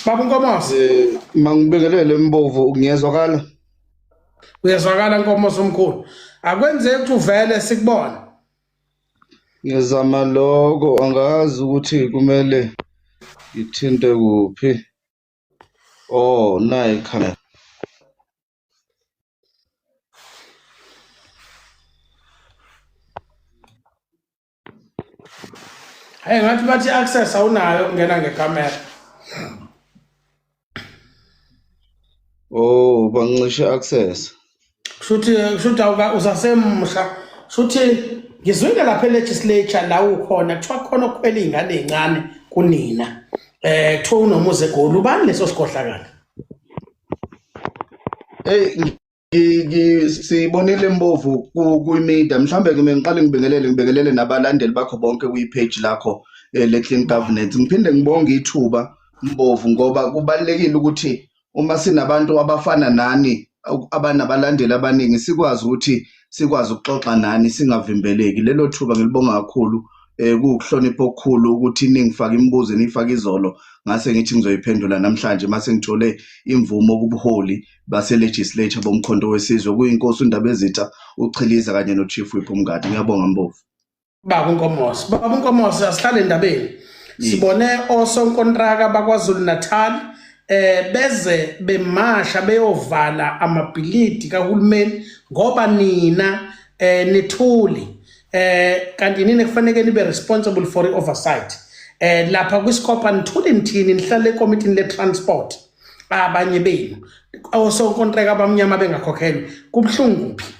Baba uNkomose. Mangibingelele Mbovu, ngiyezwakala? Uyezwakala Nkomose omkhulu. Akwenzeki ukuthi uvele sikubone. Ngizama lokho, angazi ukuthi kumele ngithinte kuphi. Oh, nayi ikhamera. Hey ngathi bathi access awunayo ukungena ngecamera. Oh, bancishe access. Kushuthi kushuthi awuka usasemusha. Kushuthi ngizwile lapha e-legislature la ukhona kuthiwa khona okukhwela iy'ngane ey'ncane kunina. Eh kuthiwa unomuzi eGoli ubani leso sikhohlakala? Hey, siyibonile Mbovu kwi-media. Mhlambe ke ngiqale ngibingelele nabalandeli bakho bonke kwi-page lakho le-Clean Governance. Ngiphinde ngibonge ithuba Mbovu ngoba kubalulekile ukuthi uma sinabantu abafana nani abanabalandeli abaningi sikwazi ukuthi sikwazi ukuxoxa nani singavimbeleki. Lelo thuba ngilibonga kakhulu, kuwukuhlonipha okukhulu ukuthi ningifake imibuzo eniyifake izolo ngase ngithi ngizoyiphendula namhlanje mase ngithole imvumo kubuholi base-legislature boMkhonto weSizwe, kuyinkosi uNdabezitha uChiliza kanye no-Chief Whip uMngadi. Ngiyabonga Mbovu. Baba uNkomose, Baba uNkomose, asihlale endabeni. Sibone osonkontraka bakwaZulu Natal beze bemasha beyovala amabhilidi kahulumeni ngoba nina nithuli, kanti nini kufanele nibe responsible for i-oversight. Lapha kwiScopa nithuli nithini, nihlale ekomitini le-transport abanye benu osonkontraka abamnyama bengakhokhelwe, kubuhlungu kuphi?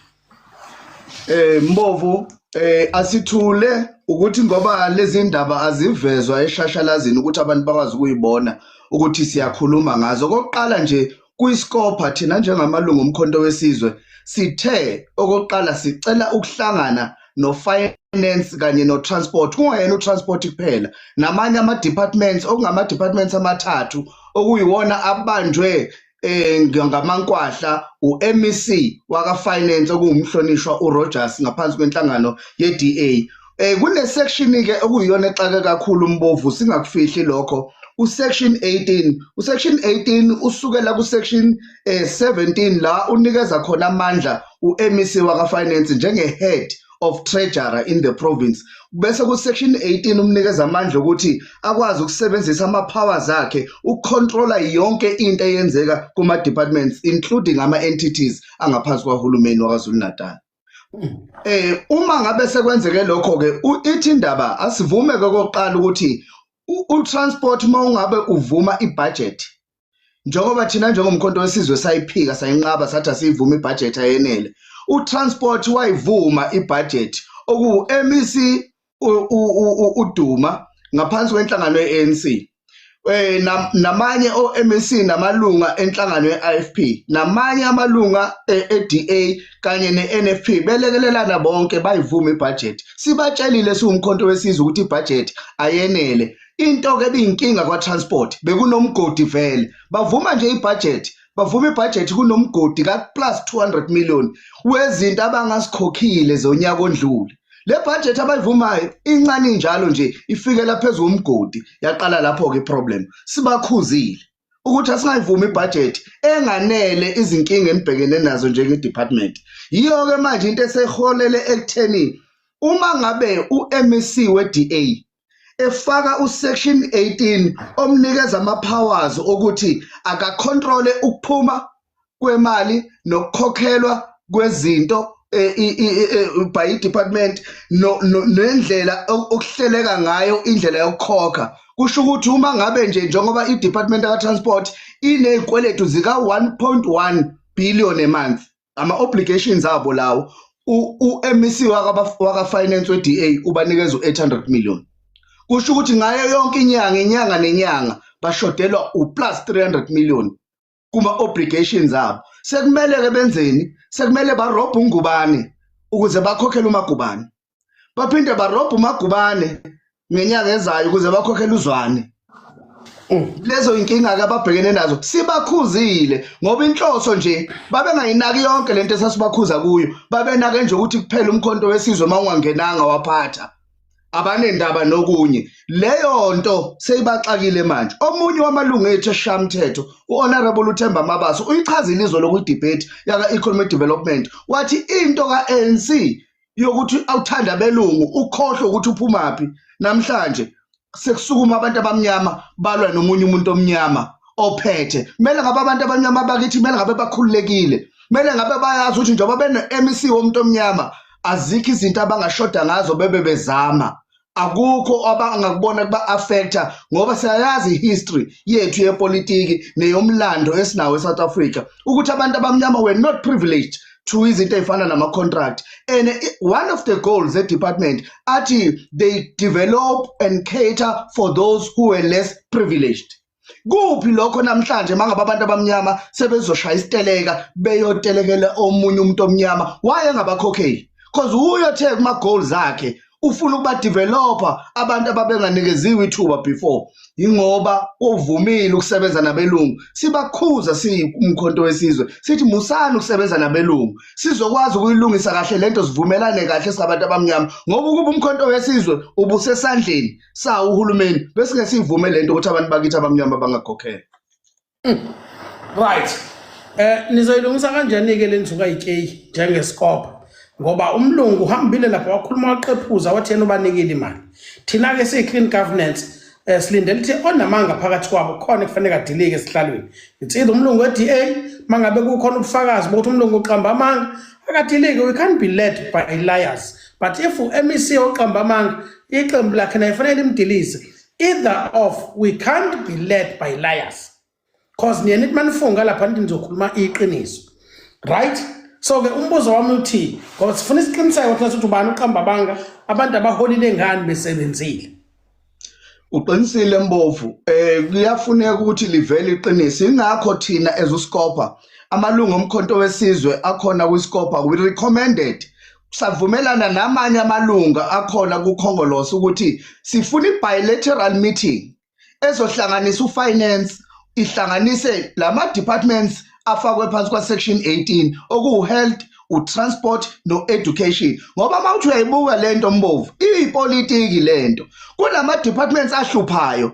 Mbovu, asithule ukuthi ngoba lezi ndaba azivezwa eshashalazini ukuthi abantu bakwazi ukuyibona ukuthi siyakhuluma ngazo. Okokuqala nje kwiScopa thina njengamalungu omkhonto wesizwe sithe okokuqala sicela ukuhlangana no-finance kanye no-transport, kungayena u-transport kuphela, namanye ama-departments okungama-departments amathathu okuyiwona abanjwe ngamankwahla u-MEC waka-finance okuwumhlonishwa uRogers ngaphansi kwenhlangano ye-DA. Kune section ke okuyiyona exake kakhulu Mbovu, singakufihli lokho, usection 18. Usection 18 usukela kusection 17 la unikeza khona amandla u-MEC waka-finance njenge-head of treasurer in the province. Bese ku section 18 umnikeza amandla ukuthi akwazi ukusebenzisa ama powers akhe ukucontrola yonke into eyenzeka kuma departments including ama entities angaphansi kwahulumeni waKwaZulu Natal. Uma ngabe sekwenzeke lokho ke ithi indaba asivume ke kokuqala ukuthi u-transport uma ungabe uvuma ibudget, njengoba thina njengomkhonto wesizwe sayiphika sayinqaba sathi asiyivuma ibudget ayenele, u-transport wayivuma ibudget okuwu-MEC uDuma ngaphansi kwenhlangano ye-ANC, namanye o-MEC namalunga enhlangano ye-IFP namanye amalunga e-DA kanye ne-NFP belekelelana bonke bayivuma ibudget. Sibatshelile siwumkhonto wesizwe ukuthi ibudget ayenele. Into ke ebiyinkinga kwa-transport bekunomgodi vele, bavuma nje ibudget, bavuma ibudget kunomgodi ka plus 200 million wezinto abangasikhokhile zonyaka ondlule. Le budget abayivumayo incane njalo nje ifikela phezulu komgodi, yaqala lapho ke iproblem. Sibakhuzile ukuthi asingayivumi ibudget enganele izinkinga enibhekene nazo njenge department. Yiyo ke manje into eseholele ekutheni uma ngabe u-MEC we-DA efaka usection 18 omnikeza ama-powers okuthi akacontrole ukuphuma kwemali nokukhokhelwa kwezinto by department nendlela okuhleleka ngayo indlela yokukhokha. Kusho ukuthi uma ngabe nje njengoba i-department ka-transport inezikweletu zika 1.1 billion a month, ama obligations abo lawo, u-MEC waka finance we-DA ubanikeza u-800 million. Kusho ukuthi ngayo yonke inyanga, inyanga nenyanga bashodelwa u-plus 300 million kuma obligations abo. Sekumele ke benzeni? Sekumele barobhe uNgubane ukuze bakhokhele uMagubane, baphinde barobhe uMagubane ngenyanga ezayo ukuze bakhokhele uZwane. Lezo inkinga ke ababhekene nazo sibakhuzile, ngoba inhloso nje babengayinaki yonke lento esasibakhuza kuyo, babenake nje ukuthi kuphela umkhonto wesizwe mawungangenanga waphatha. Abanendaba nokunye. Leyo nto seyibaxakile manje. Omunye wamalungu ethu esishayamthetho, u-Honorable uThemba Mabaso, uyichazile izolo kwi-debate yaka-Economic Development, wathi into ka-ANC yokuthi awuthanda abelungu ukhohlwe ukuthi uphumaphi namhlanje sekusukuma abantu abamnyama balwa nomunye umuntu omnyama ophethe. Kumele ngabe abantu abamnyama bakithi kumele ngabe bakhululekile, kumele ngabe bayazi ukuthi njengoba bene-MEC womuntu omnyama azikho izinto abangashoda ngazo bebe bezama, akukho abangakubona kuba-affecta, ngoba siyayazi i-history yethu yepolitiki neyomlando esinawo eSouth Africa ukuthi abantu abamnyama were not privileged to izinto ey'fana nama-contract. And one of the goals e-department athi they develop and cater for those who were less privileged. Kuphi lokho namhlanje mangabe abantu abamnyama sebezoshaya isiteleka beyotelekela omunye umuntu omnyama wayengabakhokheli? Because uyothe kuma goals akhe ufuna ukuba developer abantu ababenganikeziwe ithuba before, ingoba uvumile ukusebenza nabelungu. Sibakhuza siyumkhonto wesizwe sithi musani ukusebenza nabelungu, sizokwazi ukuyilungisa kahle lento, sivumelane kahle singabantu abamnyama, ngoba ukuba umkhonto wesizwe ubusesandleni sawo uhulumeni bese sivume lento ukuthi abantu bakithi abamnyama bangakhokhelwa. Right. Nizoyilungisa kanjani ke lenzuka yikeyi njengeScopa? Ngoba umlungu uhambile lapha wakhuluma waqephuza wathi yena ubanikile imali. Thina ke siyi clean governance silindele ukuthi onamanga phakathi kwabo khona kufanele adilike esihlalweni. It's either umlungu we-DA, mangabe kukhona ubufakazi bokuthi umlungu uqamba amanga akadilike. We can't be led by liars. But if u-MEC oqamba amanga, iqembu lakhe naye fanele limdilize. Either of, we can't be led by liars. Cause niye nithi manifunga lapha nithi nizokhuluma iqiniso. Right? So ke umbuzo wami uthi, ngoba sifuna isiqiniseko thina ukuthi ubani uqamba amanga, abantu abaholile ngani besebenzile. Uqinisile Mbovu, kuyafuneka ukuthi livele iqiniso. Ingakho thina as uScopa, amalungu omkhonto wesizwe akhona kwiScopa, we recommended, savumelana namanye amalunga akhona kuKhongolose ukuthi sifuna i-bilateral meeting ezohlanganisa ufinance, ihlanganise lama departments afakwe phansi kwa section 18, okuwu health, utransport no-education, ngoba uma uthi uyayibuka lento Mbovu, iyipolitiki lento. Kunama departments ahluphayo,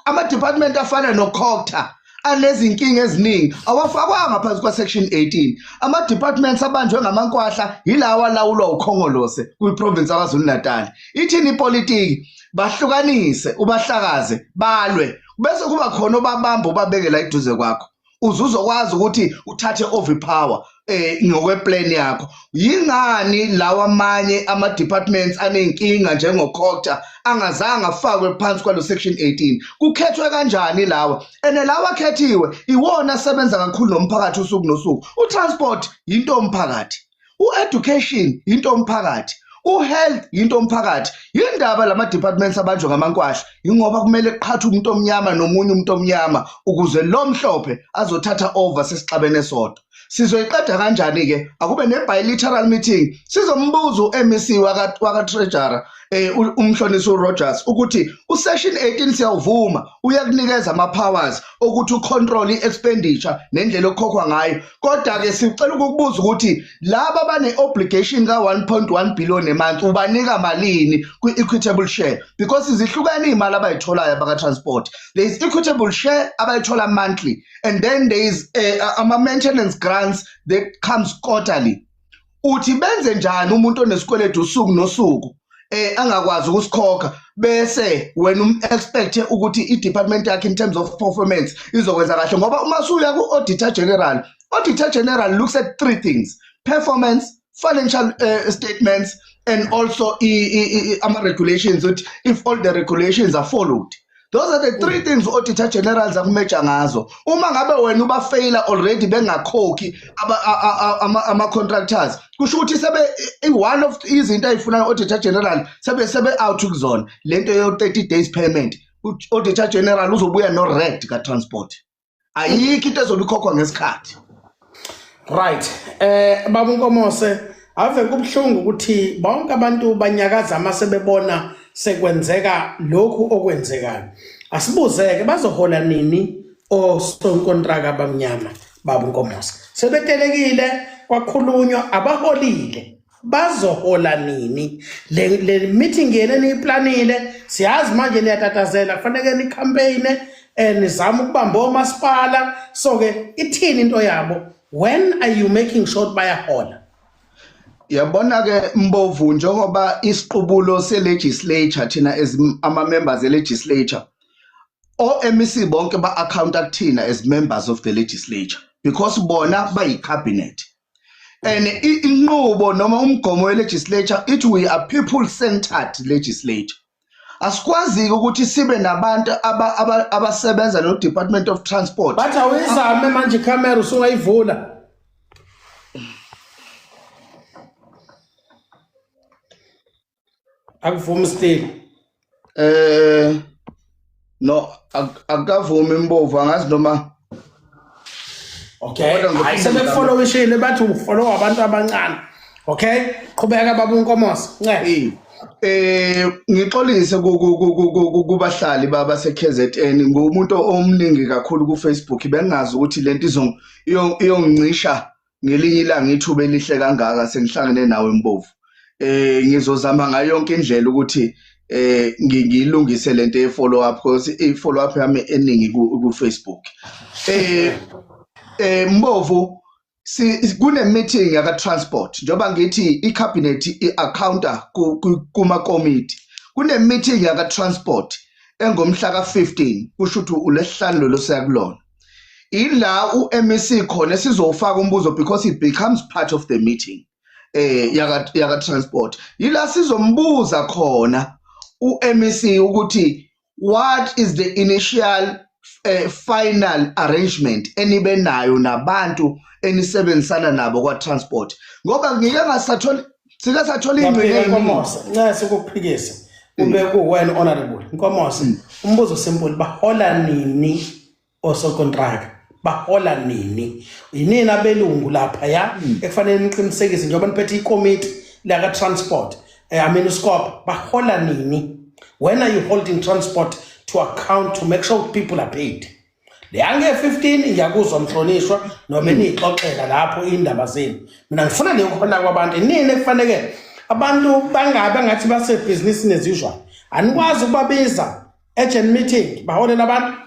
ama department afana no-COGTA anezinkinga eziningi, awafakwanga phansi kwa-section 18. Ama-departments abanjwe ngamankwahla yilawa alawulwa uKhongolose kwi-province yaKwaZulu Natal. Ithini ipolitiki? Bahlukanise, ubahlakaze, balwe, bese kuba khona obabamba ubabeke la eduze kwakho, uze uzokwazi ukuthi uthathe overpower ngokweplan yakho. Yingani lawa amanye ama departments anenkinga njengoCogta angazange afakwe phansi kwalo section 18? Kukhethwe kanjani lawa? Ene lawa akhethiwe iwona asebenza kakhulu nomphakathi usuku nosuku. Utransport into omphakathi, ueducation into omphakathi, uhealth into omphakathi. Yindaba lama departments abanjwe ngamankwahla? Ingoba kumele kuqhathwe umuntu omnyama nomunye umuntu omnyama ukuze lo mhlophe azothatha over sesixabene sodwa. Sizoyiqeda kanjani ke? Akube ne bilateral meeting, sizombuza uMEC waka treasurer, umhlonisi uRogers, ukuthi usection 18 siyawuvuma uyakunikeza ama powers ukuthi ucontrol iexpenditure nendlela okukhokhwa ngayo, kodwa ke sicela ukukubuza ukuthi laba bane obligation ka 1.1 billion a month ubanika malini kwi equitable share? Because izihlukene imali abayitholayo abaka transport. There is equitable share abayithola monthly, and then there is ama maintenance grants that comes quarterly. Uthi benze njani umuntu onesikweletu usuku nosuku angakwazi ukusikhokha, bese wena um-expect ukuthi i-department yakhe in terms of performance izokwenza kahle? Ngoba uma suya ku-auditor general, auditor general looks at three things: performance, financial statements and also ama-regulations, ukuthi if all the regulations are followed. Those are the three things auditor generals akumeja ngazo. Uma ngabe wena ubafeyila already bengakhokhi ama-contractors, kusho ukuthi sebe one of izinto ayifunayo auditor general sebe out kuzona lento yo 30 days payment. Auditor general uzobuya no red ka transport, ayikho into ezobe ikhokhwa ngesikhathi. Right. Baba Nkomose, ave kubhlungu ukuthi bonke abantu banyakaza mase bebona sekwenzeka lokhu okwenzekayo. Asibuzeke, bazohola nini osonkontraka abamnyama, baba Nkomose? Sebetelekile, kwakhulunywa, abaholile. Bazohola nini? Le meeting yena eniyiplanile, siyazi manje niyatatazela, kufanele ni-campaign, nizama ukubamba omasipala. So ke ithini into yabo? When are you making sure bayahola? Yabona ke Mbovu, njengoba isiqubulo se-legislature, thina as ama-members e-legislature, o-MEC bonke ba-accounta kuthina as members of the legislature because bona bayi-cabinet, and inqubo noma umgomo we-legislature ithi we are people centered legislature. Asikwazi ukuthi sibe nabantu abasebenza no Department of Transport. Bathi awuyizame manje ikhamera, usungayivula. Akuvumi still. No, akavumi Mbovu, angazi noma Okay. Kodwa ngizophinde Hayi, ngizame. sebekufollowishile, bathi ufollow abantu abancane. Okay, qhubeka baba uNkomose. Ncele. Ngixolise kubahlali base KZN, ngumuntu omningi kakhulu ku Facebook, bengazi ukuthi lento iyongincisha ngelinye ilanga ithuba elihle kangaka sengihlangene nawe Mbovu. Ngizozama ngayo yonke indlela ukuthi ngiyilungise lento ye follow up, because i follow up yami eningi ku Facebook. Mbovu, si kune meeting yaka transport, njoba ngithi i cabinet i accounta kuma committee. Kune meeting yaka transport engomhla ka 15, kusho ukuthi ulesihlanu lo siyakulona. Ila u MEC khona sizofaka umbuzo because it becomes part of the meeting yaka transport. Ila sizombuza khona u MEC ukuthi what is the initial final arrangement enibe nayo nabantu enisebenzisana nabo kwa transport, ngoba ngike ngasathola, sike sathola ingxenye Ngiyaphika eyiningi. Nkomose, ncese ukukuphikisa. Kube kuwena honorable. Nkomose, umbuzo simple, bahola nini osokontraka? Bahola nini? Yinini abelungu lapha ya ekufanele niqinisekise njengoba niphethe ikomiti laka transport. I mean scope, bahola nini? When are you holding transport to account to make sure people are paid? Leyange 15 ngiyakuzwa mhlonishwa, noma niyixoxela lapho indaba zenu. Mina ngifuna le kuhola kwabantu. Nini ekufanele abantu bangabe ngathi base business as usual? Anikwazi ukubabiza urgent meeting baholela abantu?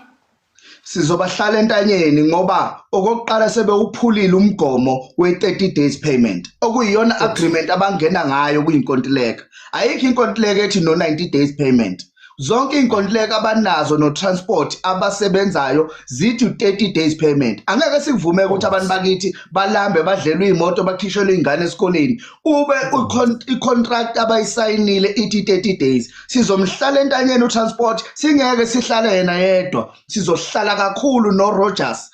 Sizobahlala entanyeni ngoba okokuqala sebewuphulile umgomo we-30 days payment, okuyiyona agreement abangena ngayo kuyinkontileka. Ayikho inkontileka ethi no 90 days payment. Zonke inkontileka abanazo no transport abasebenzayo zithi 30 days payment. Angeke sikuvume ukuthi abantu bakithi balambe, badlelwe imoto, bakhishelwe ingane esikoleni, ube i-contract abayisayinile ithi 30 days. Sizomhlala entanyeni utransport, singeke sihlale yena yedwa, sizohlala kakhulu no Rogers,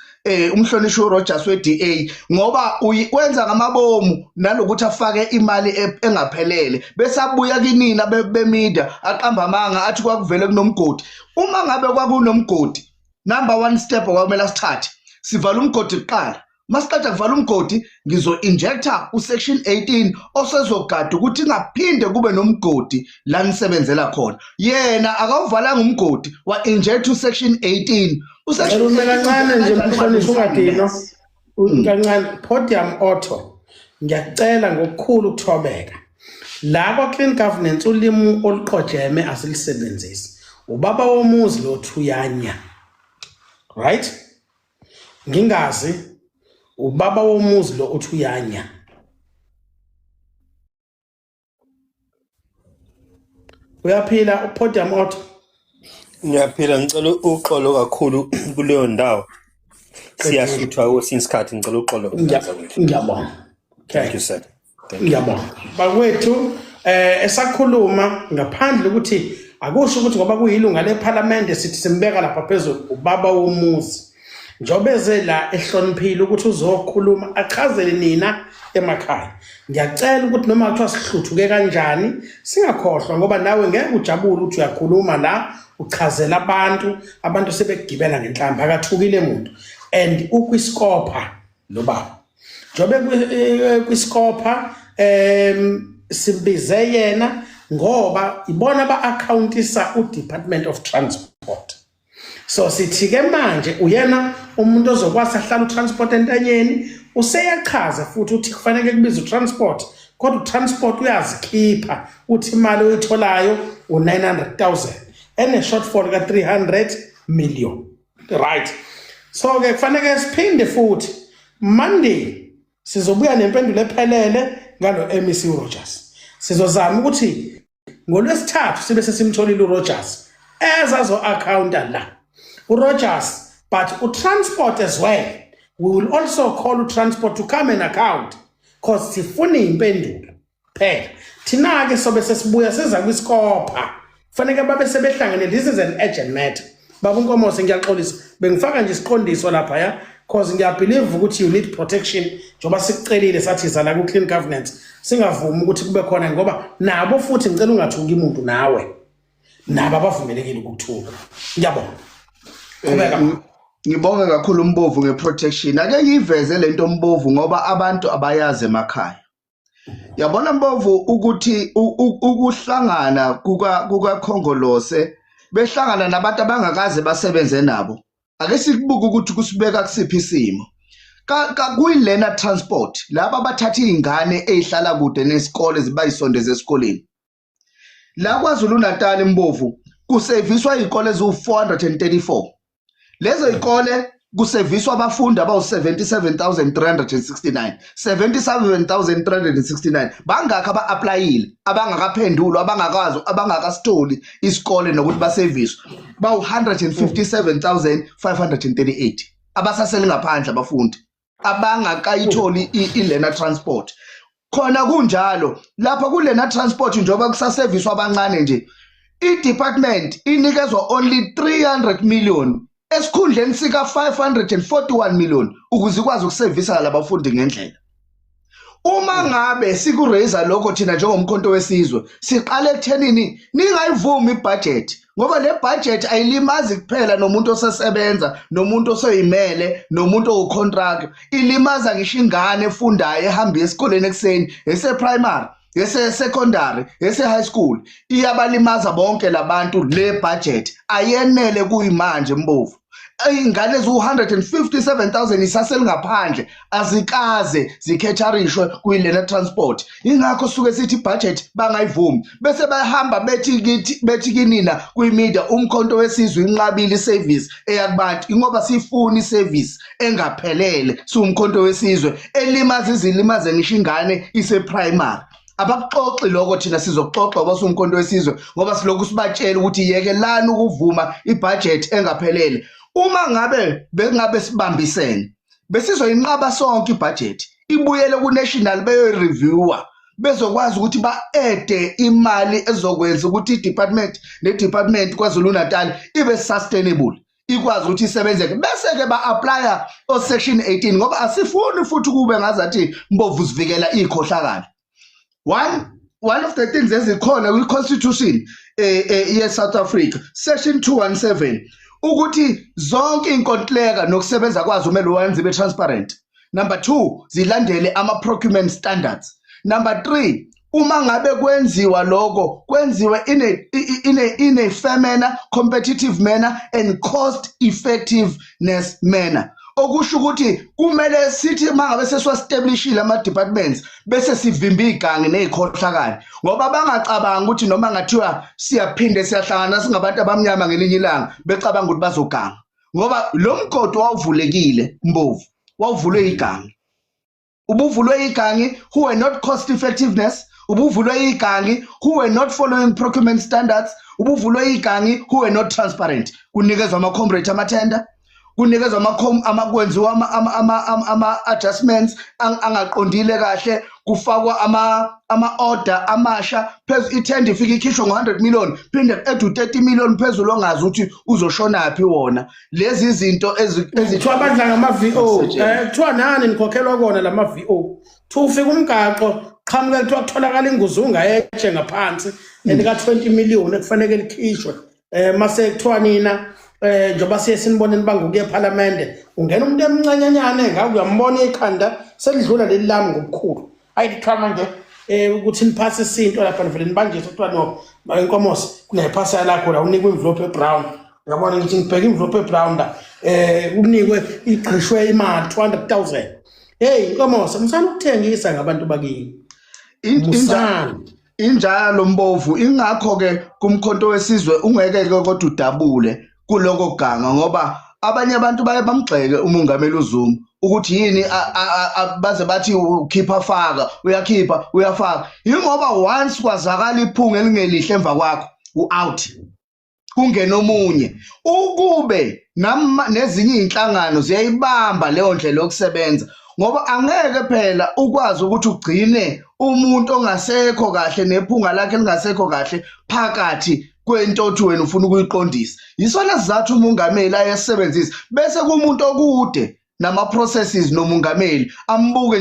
umhlonishwa uRogers we-DA, ngoba wenza ngamabomu nalokuthi afake imali engaphelele, bese abuya kinina be-media aqamba amanga athi kwakuvele kunomgodi. Uma ngabe kwakunomgodi, number 1 step okwamele asithathe, sivala umgodi kuqala. Masiqeda kuvala umgodi, ngizo-injecta usection 18 osezogada ukuthi ingaphinde kube nomgodi la nisebenzela khona. Yena akawuvalanga umgodi, wa-injecta usection 18. Usection Ngicela ume kancane nje mhlonishwa, ungadinwa. Kancane, Podium Auto. Ngiyacela ngokukhulu ukuthobeka. La kwa Clean Governance ulimi oluqojeme asilisebenzisi. Ubaba womuzi lo Thuyanya. Right? Ngingazi ubaba womuzi lo uthi uyanya. Uyaphila uPodium Auto? Ngiyaphila, ngicela uxolo kakhulu kuleyo ndawo. Siyahluthwa kwesinye isikhathi, ngicela uxolo. Ngiyabonga. Okay. Thank you sir. Thank you. Ngiyabonga. Bakwethu, esakhuluma ngaphandle ukuthi akusho ukuthi ngoba kuyilunga leParliament sithi simbeka lapha phezulu ubaba womuzi. Njengoba eze la ehloniphile ukuthi uzokhuluma achazele nina emakhaya. Ngiyacela ukuthi noma kuthiwa sihluthuke kanjani singakhohlwa, ngoba nawe ngeke ujabule ukuthi uyakhuluma la uchazela abantu, abantu sebekugibela ngenhlamba, akathukile umuntu. And ukwiskopha lo baba. Njengoba kwiskopha, sibize yena ngoba ibona ba-accountisa u-Department of Transport. So sithi ke manje uyena umuntu ozokwazi ahlala utransport entanyeni, useyachaza futhi uthi kufanele kubize utransport. Kodwa utransport uyazikhipha, uthi imali oyitholayo u-900,000 ene-shortfall ka-300 million, right? So ke kufanele siphinde futhi Monday sizobuya nempendulo ephelele ngalo MEC Rogers. Sizozama ukuthi ngolwesithathu sibe sesimtholile uRogers ezazo accounta la uRogers, but utransport as well, we will also call utransport to come and account, cause sifuna impendulo phela. Thina ke sobe sesibuya siza kwisikopha, kufanele babe sebehlangene. This is an urgent matter, baba uNkomose. Ngiyaxolisa, bengifaka nje isiqondiso lapha ya, cause ngiyabelieve ukuthi you need protection, njengoba sikucelile sathi zala ku clean governance, singavumi ukuthi kube khona, ngoba nabo futhi ngicela ungathuki umuntu nawe, nabo abavumelekile ukuthuka. Ngiyabonga, qhubeka. Ngibonge kakhulu Mbovu ngeprotection. Ake ngiyiveze lento Mbovu, ngoba abantu abayazi emakhaya. Yabona Mbovu, ukuthi ukuhlangana kuka Khongolose behlangana nabantu abangakaze basebenze nabo. Ake sikubuke ukuthi kusibeka kusiphi isimo. Kuyilena transport laba abathatha izingane ezihlala kude nesikole zibayisondeze esikoleni. La KwaZulu Natal Mbovu kuseviswa izikole eziwu-434. Lezo zikole kuseviswa abafundi abawu-77,369. 77,369 bangakhi aba-applyile abangakaphendulwa, abangakazi, abangakasitholi isikole nokuthi baseviswe? Bawu-157,538 abasasele ngaphandle, abafundi abangakayitholi i-learner transport. Khona kunjalo lapha kulena transport, njengoba kusaseviswa abancane nje, i-department inikezwa only 300 million esikhundleni sika 541 million ukuze ikwazi ukusevisa labafundi ngendlela. Uma ngabe sikuraise lokho thina njengomkhonto wesizwe, siqale ekuthenini ningayivumi ibudget, ngoba le budget ayilimazi kuphela nomuntu osesebenza, nomuntu oseyimele, nomuntu owucontract, ilimaza ngisho ingane efundayo ehamba esikoleni ekuseni, ese-primary, ese-secondary, ese-high school. Iyabalimaza bonke labantu le budget, ayenele kuyimanje Mbovu. Iy'ngane eziwu-157,000 isasele ngaphandle, azikaze zikhetharishwe kuyilena transport. Ingakho suke sithi ibudget bangayivumi, bese bayahamba bethi kithi, bethi kinina kwimedia, umkhonto wesizwe inqabile iservice eyakubantu, ingoba sifuna iservice engaphelele. Siwumkhonto wesizwe elimaza izilimaze ngisho ingane ise-primary. Abakuxoxi lokho, thina sizokuxoxa ngoba siwumkhonto wesizwe, ngoba silokhu sibatshela ukuthi yekelani ukuvuma ibudget engaphelele. Uma ngabe bekungabe sibambisene, besizoyinqaba sonke ibudget, ibuyele ku-national beyoyireviewa, bezokwazi ukuthi ba-adde imali ezokwenza ukuthi i-department ne-department KwaZulu Natal ibe sustainable, ikwazi ukuthi isebenzeke, bese-ke ba-applya o-section 18, ngoba asifuni futhi kube ngazathi Mbovu sivikela iy'khohlakalo. One of the things ezikhona kwi-constitution ye-South Africa, section 217, ukuthi zonke iy'nkontileka nokusebenza kwazo kumele wenze ibe transparent. Number 2, zilandele ama-procurement standards. Number 3, uma ngabe kwenziwa lokho, kwenziwe in a fair manner, competitive manner and cost effectiveness manner, okusho ukuthi kumele sithi mangabe sesiwa-establishile ama-departments, bese sivimba igangi ney'khohlakali, ngoba bangacabanga ukuthi noma ngathiwa siyaphinde siyahlangana singabantu abamnyama ngelinye ilanga, becabanga ukuthi bazoganga, ngoba lo mgodi wawuvulekile Mbovu, wawuvulwe igangi, ubuvulwe igangi who were not cost effectiveness, ubuvulwe igangi who were not following procurement standards, ubuvulwe igangi who were not transparent. Kunikezwa ama-comrade amathenda, kunikezwa kwenziwa ama-adjustments angaqondile kahle, kufakwa ama-order amasha phezu ithenda, ifike ikhishwe ngo-100 million, phinde add u-30 million phezulu, ongazi ukuthi uzoshonaphi wona. Lezi zinto Kuthiwa badla ngama-VO. Kuthiwa nani nikhokhelwa kona lama VO. Kuthiwa ufika umgaqo qhamuka, kuthiwa kutholakala inguzunga yetshe ngaphansi elika 20 million ekufanele likhishwe. Mase kuthiwa nina njengoba siye sinibone nibanga ukuya eParliament, ungena umuntu emncanyanyane ngabe uyambona ikhanda selidlula leli lami ngobukhulu. Ayi, kuthiwa manje ukuthi niphase isinto lapha, nivele nibanjiswe, kuthiwa no Nkomosi kunephasa lakho la, unikwe envelope ebrown. Uyabona, ngithi ngibheka envelope ebrown la, unikwe igqishwe imali 200,000. Hey Nkomosi, msana ukuthengisa ngabantu bakini. Musani. Injalo Mbovu, ingakho ke kuMkhonto weSizwe ungeke ke kodwa udabule kuloko ganga, ngoba abanye abantu baye bamgxeke umongameli uZuma ukuthi yini baze bathi ukhipha faka, uyakhipha uyafaka, ingoba once kwazakala iphunga elingelihle emva kwakho u-out, kungena omunye. Ukube nezinye inhlangano ziyayibamba leyo ndlela yokusebenza, ngoba angeke phela ukwazi ukuthi ugcine umuntu ongasekho kahle nephunga lakhe lingasekho kahle phakathi kwento othi wena ufuna ukuyiqondisa. Yisona sizathu umongameli ayesebenzisa, bese kumuntu okude nama-processes nomongameli ambuke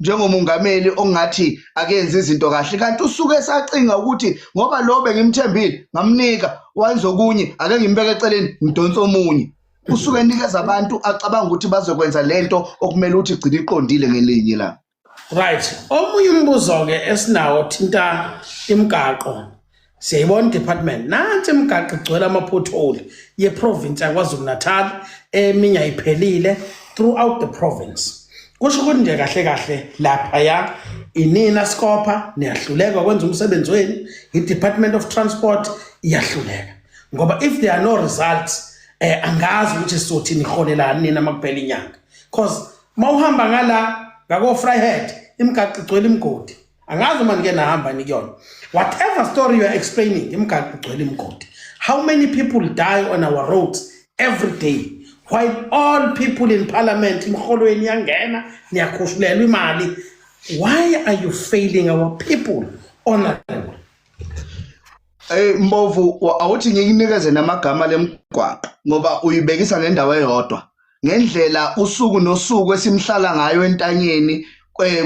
njengomongameli ongathi akenzi izinto kahle, kanti usuke esacinga ukuthi ngoba lo bengimthembile ngamnika wenza okunye, ake ngimbeke eceleni ngidonse omunye. Usuke enikeza abantu acabanga ukuthi bazokwenza lento okumele ukuthi igcine iqondile ngelinye la. Right. Omunye umbuzo ke esinawo thinta imigaqo. Siyayibona department. Nansi imigaqo igcwele ama-pothole ye-province yaKwaZulu Natal, eminye ayiphelile throughout the province. Kusho ukuthi nje kahle kahle lapha ya inina Scopa niyahluleka kwenza umsebenzi wenu, i-Department of Transport iyahluleka. Ngoba if there are no results, angazi ukuthi sizothini, iholelani nina makuphela inyanga. Cause mawuhamba ngala ngako Vryheid imigaqo igcwele imigodi. Angazi uma nike nahamba nikuyona. Whatever story you are explaining, imigaqo igcwele imigodi. How many people die on our roads every day? While all people in parliament imholweni yangena, niyakhushulelwa imali. Why are you failing our people, honorable? Mbovu, awuthi ngikunikeze namagama lemigwaqo ngoba uyibekisa ngendawo eyodwa ngendlela usuku nosuku esimhlala ngayo entanyeni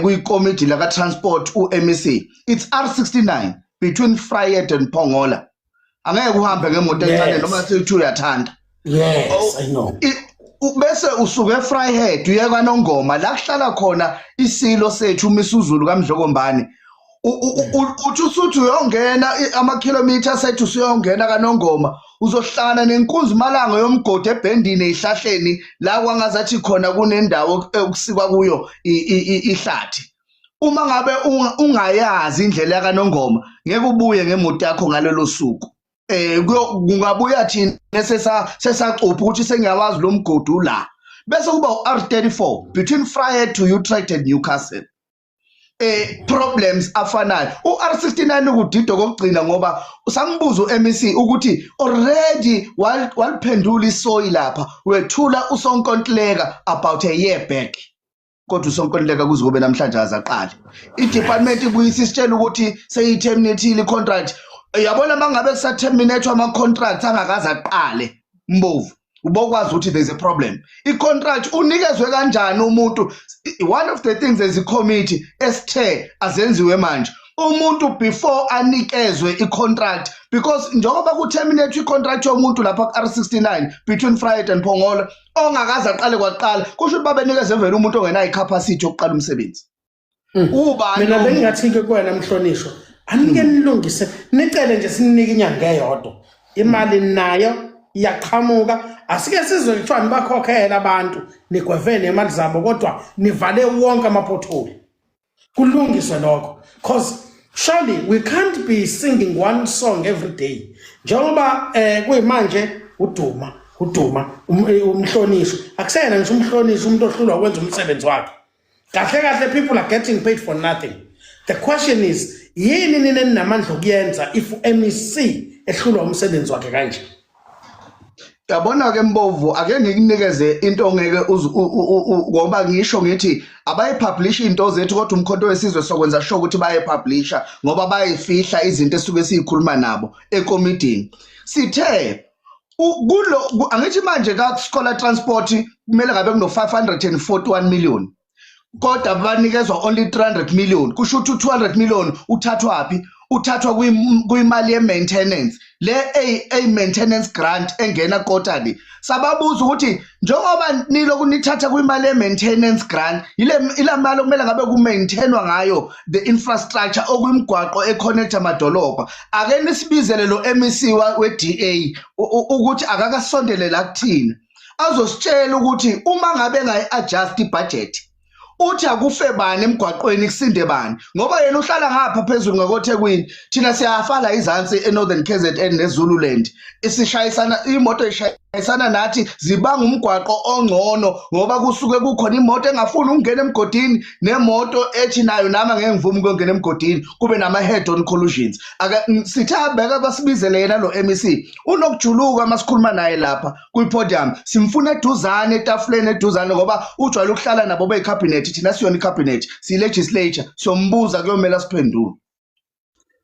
kuyikomidi laka transport uMEC. It's R69 between Vryheid and Pongola. Angeke uhambe ngemoto encane noma sethi uyathanda. Yes, I know. Bese usuke eVryheid uye kwaNongoma la kuhlala khona isilo sethu uMisuzulu kaMdlokombane. Uthi usuthi uyongena amakhilomitha sethu usuyongena kaNongoma, uzohlangana nenkunzi malanga yomgodi ebhendini ezihlahleni la kwangazathi khona kunendawo okusikwa kuyo ihlathi. Uma ngabe ungayazi indlela kaNongoma ngeke ubuye ngemoto yakho ngalelo suku. Kungabuya thina sesacupha ukuthi sengiyawazi lo mgodi ula. Bese kuba u-R34 between Vryheid to Utrecht and Newcastle. Problems afanayo u-R69 ukudido kokugcina, ngoba sambuza u-MEC ukuthi already waliphendula isoyi lapha, wethula usonkontileka about a year back, kodwa usonkontileka kuze kube namhlanje azaqale. I-department ibuyisa isitshela ukuthi seyi-terminate i-contract. Yabona, mangabe kusa-terminate ama-contracts angakaze aqale, Mbovu, ubokwazi ukuthi there's a problem. I-contract unikezwe kanjani umuntu? One of the things as a committee esithe azenziwe manje, umuntu before anikezwe i-contract, because njengoba ku-terminate i-contract yomuntu lapha ku-R69 between Vryheid and Pongola ongakaze aqale kwaqala, kusho ukuthi babenikeze vele umuntu ongenayo i-capacity yokuqala umsebenzi. Ubani Mina lo muntu? Bengingathi-ke kuwena mhlonishwa, anike nilungise, nicele nje sininike inyanga eyodwa. Imali nayo iyaqhamuka, asike sizwe kuthiwa nibakhokhele abantu, nigweve nemali zabo, kodwa nivale wonke ama-pothole, kulungiswe lokho, cause surely we can't be singing one song every day njengoba kuyimanje uduma uduma umhlonishwa akusena ngisho umhlonishwa, umuntu ohlulwa ukwenza umsebenzi wakhe kahle kahle. People are getting paid for nothing. The question is, yini nina eninamandla okuyenza if u-MEC ehlulwa umsebenzi wakhe kanje? Yabona ke Mbovu, ake ngikunikeze into ongeke ngoba ngisho ngithi abayipublish into zethu, kodwa uMkhonto weSizwe sokwenza sure ukuthi bayipublisha ngoba bayifihla izinto esuke siyikhuluma nabo ekomidini. Sithe kulo angithi manje ka scholar transport kumele ngabe kuno 541 million, kodwa banikezwa only 300 million. Kusho ukuthi u-200 million uthathwa phi? Uthathwa kuyimali ye-maintenance le a maintenance grant engena quarterly. Sababuza ukuthi njengoba niloku nithatha kwimali ye-maintenance grant, ile ila mali okumele ngabe ku-maintainwa ngayo the infrastructure okuyimigwaqo e-connect amadolobha, ake nisibizele lo MEC we-DA ukuthi akakasondele la kuthina azositshela ukuthi uma ngabe engayi-adjust ibudget. Uthi akufe bani emgwaqweni kusinde bani, ngoba yena uhlala ngapha phezulu ngakoThekwini, thina siyafala izansi eNorthern KZN neZululand. Isishayisana imoto ishayisana nathi, zibanga umgwaqo ongcono ngoba kusuke kukhona imoto engafuni ukungena emgodini nemoto ethi nayo nami angeke ngivume ukuyongena emgodini, kube nama head on collisions. Ake sithe abeke basibizele yena lo MEC unokujuluka masikhuluma naye lapha kwi-podium, simfuna eduzane etafuleni eduzane ngoba ujwayele ukuhlala nabo beyicabinet. Thina siyona icabinet, siyi-legislature, siyombuza, kuyomele asiphendule.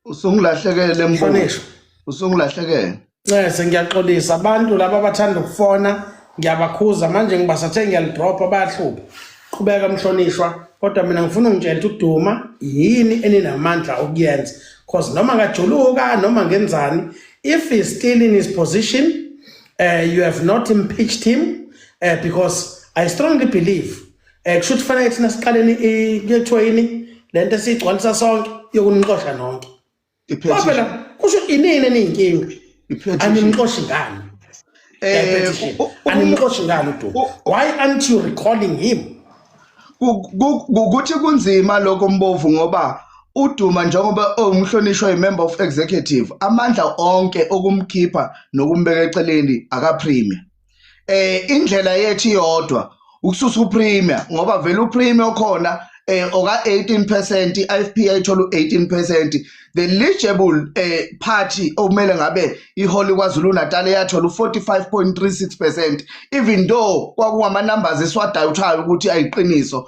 Usungilahlekele mbuzo, Mhlonishwa. Usungilahlekele. Ncese, ngiyaxolisa. Abantu laba abathanda ukufona ngiyabakhuza manje, ngibasathe ngiyalidropha, bayahlupha. Qhubeka mhlonishwa, kodwa mina ngifuna ungitshela ukuthi uDuma yini eninamandla okuyenza, cause noma ngajuluka noma ngenzani, if he's still in his position, you have not impeached him, because I strongly believe kusho ukuthi fanele thina siqaleni kuyethiwa yini lento esiyigcwalisa sonke yokunixosha nonke. Ngoba phela kusho inini eniyinkinga. I-petition. Animxoshi ngani? Petition. Animxoshi ngani uDuma? Why aren't you recalling him? Ukuthi kunzima lokho Mbovu, ngoba uDuma njengoba owumhlonishwa yi-member of executive, amandla onke okumkhipha nokumbeka eceleni akapremier. Indlela yethu iyodwa ukususa upremier, ngoba vele upremier okhona oka 18%, iIFP ayithola u18%, the eligible party okumele ngabe iholi KwaZulu Natal yathola u45.36%, even though kwakungama numbers esiwadayuthayo ukuthi ayiqiniso,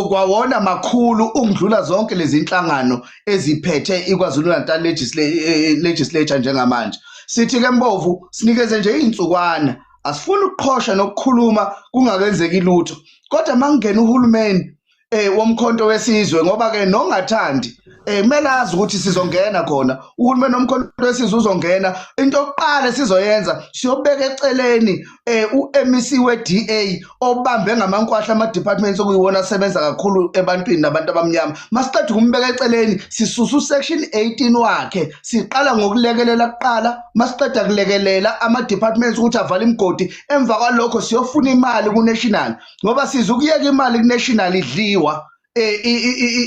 kwawona makhulu ukudlula zonke lezi inhlangano eziphethe iKwaZulu Natal legislature njengamanje. Sithi ke Mbovu, sinikeze nje izinsukwana, asifuni ukuqhosha nokukhuluma kungakenzeki lutho, kodwa mangena uhulumeni womkhonto wesizwe, ngoba ke nongathandi kumele azi ukuthi sizongena khona, uhulumeni womkhonto wesizwe uzongena, into yokuqala esizoyenza siyobeka eceleni uMEC weDA obambe ngamankwahla ama departments okuyiwona asebenza kakhulu ebantwini nabantu abamnyama. Masiqeda ukumbeka eceleni, sisusa usection 18 wakhe, siqala ngokulekelela kuqala. Masiqeda kulekelela ama departments ukuthi avale imigodi, emva kwalokho siyofuna imali ku national, ngoba siza ukuyeka imali ku national idliwa,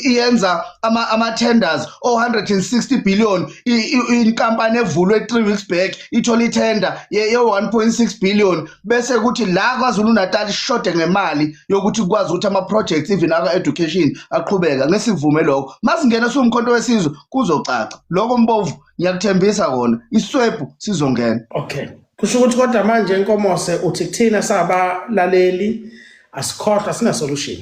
iyenza ama tenders o 160 billion, inkampani evulwe 3 weeks back ithola itender ye 1.6 billion, bese kuthi la KwaZulu Natal ishode ngemali yokuthi kukwazi ukuthi ama projects even aka education aqhubeka. Ngesivume lokho, masingena siwumkhonto wesizwe kuzocaca lokho Mbovu, ngiyakuthembisa kona, iswepu sizongena. Okay, kusho ukuthi kodwa manje Nkomose uthi kuthina sabalaleli asikhohlwa, sina solution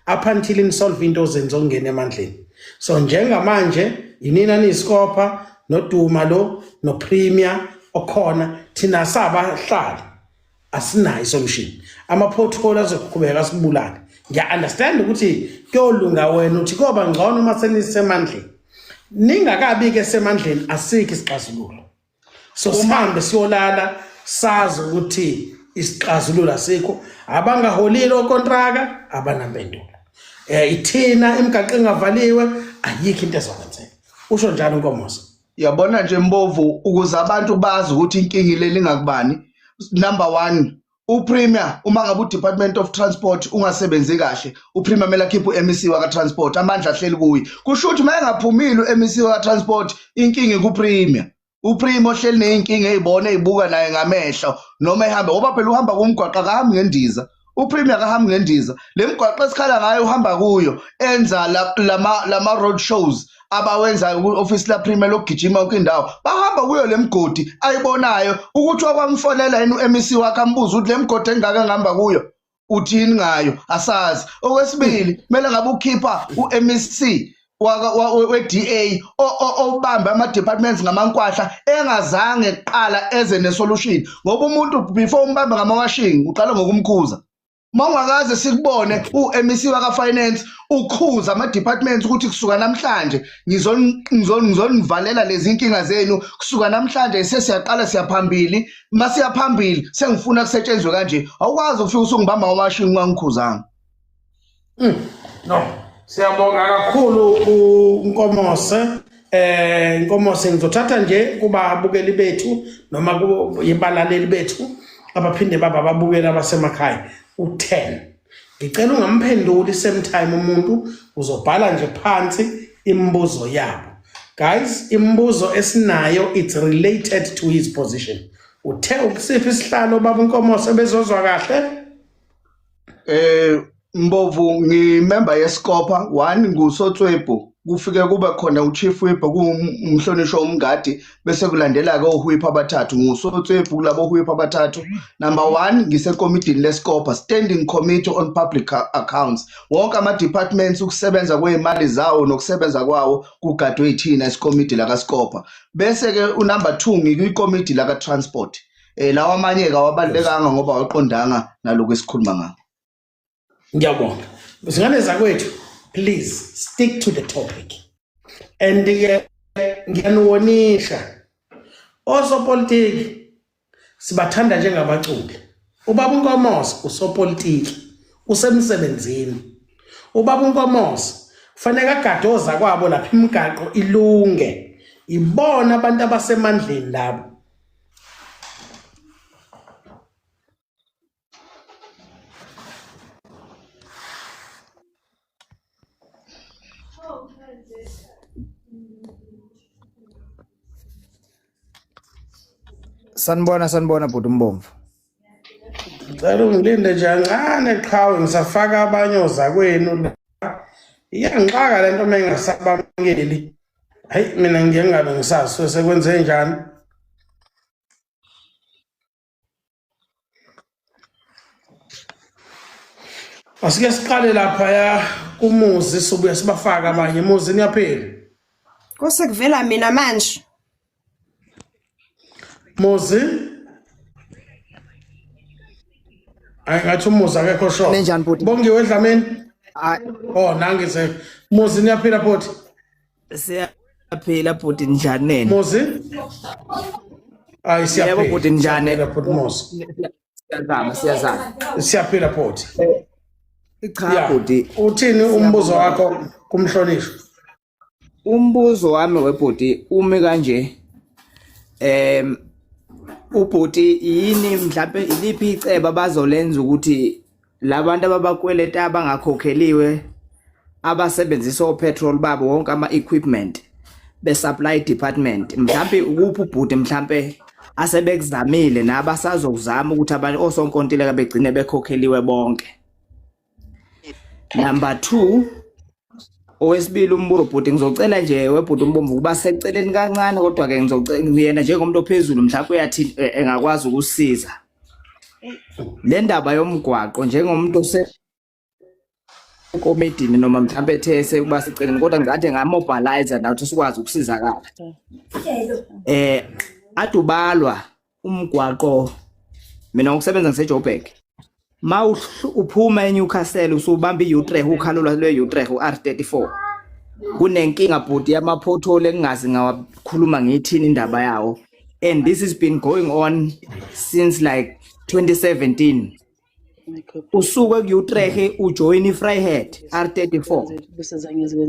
up until nisolve into zenu zokungena emandleni. So njengamanje yinina niyisikopha noDuma lo nopremier okhona, thina sabahlali asinayo isolution, ama-pothole azoqhubeka asibulale. Ngiya-understand ukuthi kuyolunga, wena uthi kuyoba ngcono uma senisemandleni. Ningakabi-ke semandleni asikho isixazululo, so sihambe siyolala sazi ukuthi isixazululo asikho. Abangaholile okontraka abanampendulo, ithina imigaqo engavaliwe, ayikho into ezokwenzeka. Usho njalo Nkomosa? Yabona nje Mbovu, ukuze abantu bazi ukuthi inkinga ileli ngakubani, number 1, uPremier, uma ngabe uDepartment of Transport ungasebenzi kahle, uPremier kumele akhiphe uMEC waka Transport, amandla ahleli kuye. Kusho ukuthi uma engaphumile uMEC waka Transport, inkinga ikuPremier. UPremier ohleli nezinkinga ezibona ezibuka naye ngamehlo noma ehamba, ngoba phela uhamba kumgwaqo, akahambi ngendiza. UPremier akahambi ngendiza, le migwaqo esikhala ngayo uhamba kuyo, enza lama road shows abawenzayo ku-office la Premier lokugijima yonke indawo, bahamba kuyo le migodi ayibonayo. Ukuthi wakwamfonela yini u-MEC wakhe ambuza ukuthi le migodi engaka engihamba kuyo uthini ngayo, asazi. Okwesibili, kumele ngabe ukhipha u-MEC we-DA obambe ama-departments ngamankwahla engazange kuqala eze ne-solution, ngoba umuntu before umbambe ngamawashing uqala ngokumkhuza. Uma ungakaze sikubone u-MEC waka-finance ukhuza ama-departments ukuthi kusuka namhlanje ngizonivalela lezi inkinga zenu, kusuka namhlanje sesiyaqala siyaphambili, masiyaphambili sengifuna kusetshenzwe kanje, awukwazi ukufika usungibamba ngamawashing ungangikhuzanga. No, siyabonga kakhulu uNkomose. Nkomose, ngizothatha nje kubabukeli bethu noma kubalaleli bethu abaphinde baba ababukeli abasemakhaya u10. Ngicela ungamphenduli same time umuntu uzobhala nje phansi imibuzo yabo. Guys, imibuzo esinayo it's related to his position. Uthe ukusiphi isihlalo baba uNkomose bezozwa kahle? Mbovu ngimember yeScopa one nguSotswebhu kufike kube khona uChief Whip kuwumhlonishwa uMngadi bese kulandela ke oWhip abathathu nguSotswebhu kulabo Whip abathathu. Number 1 ngisekomidini leScopa, Standing Committee on Public Accounts. Wonke ama departments ukusebenza kwezimali zawo nokusebenza kwawo kugadwe yithina isikomidi la kaScopa. Bese ke unumber 2 ngikwikomidi la ka Transport. Lawa amanye ke awabalulekanga ngoba awaqondanga nalokho esikhuluma ngakho. Ngiyabonga. Zingane zakwethu, please stick to the topic. And ke ngiyaniwonisha. Osopolitiki sibathanda njengabaculi. Ubaba uNkomose usopolitiki, usemsebenzini. Ubaba uNkomose kufanele agade ozakwabo lapha imigaqo ilunge. Ibona abantu abasemandleni labo. Sanibona sanibona bhuti uMbomvu. Ngicela ungilinde nje kancane qhawe ngisafaka abanye ozakwenu la. Iyangixaka le nto uma ingasabamukeli. Hayi mina ngiye ngingabe ngisazi sekwenze njani. Asike siqale lapha ya kumuzi sobuya sibafaka abanye muzi niyaphila. Kose kuvela mina manje. Muzi Hayi ngathi umuzi akekho sho. Ninjani bhuti? Bongiwe Dlamini. Hayi Oh nangi se. Muzi niyaphila bhuti. Siyaphila bhuti njani nini? Muzi. Hayi Yebo siyaphila. bhuti njani? Siyaphila bhuti Muzi. Siyazama siyazama. Siyaphila bhuti. Cha Yeah. bhuti. Uthini umbuzo Siyabonga. wakho kumhlonishwa? Umbuzo wami webhuti umi kanje. Ubhuti yini mhlambe iliphi icebo abazolenza ukuthi labantu ababakweleta abangakhokheliwe abasebenzisa opetrol babo wonke ama equipment be supply department mhlambe ukuphi ubhuti mhlambe asebekuzamile nabasazokuzama ukuthi abantu osonkontileka begcine bekhokheliwe bonke. Number 2 owesibili umbuzo bhuti ngizocela nje webhuti umbomvu kuba seceleni kancane kodwa ke ngizocela yena njengomuntu ophezulu mhlawumbe uyathi engakwazi ukusiza le ndaba yomgwaqo njengomuntu osekomedini noma mhlawumbe ethe sekuba seceleni kodwa ngikade ngamobilize nathi sikwazi ukusizakala adubalwa umgwaqo mina ngokusebenza ngiseJoburg ma uphuma eNewcastle usubamba i-Utrecht ukhalo lwe-Utrecht u-R34 kunenkinga bhuti yama-pothole engingazi ngawakhuluma ngiyithini indaba yawo and this has been going on since like 2017 usuke ku-Utrecht ujoin i-Vryheid R34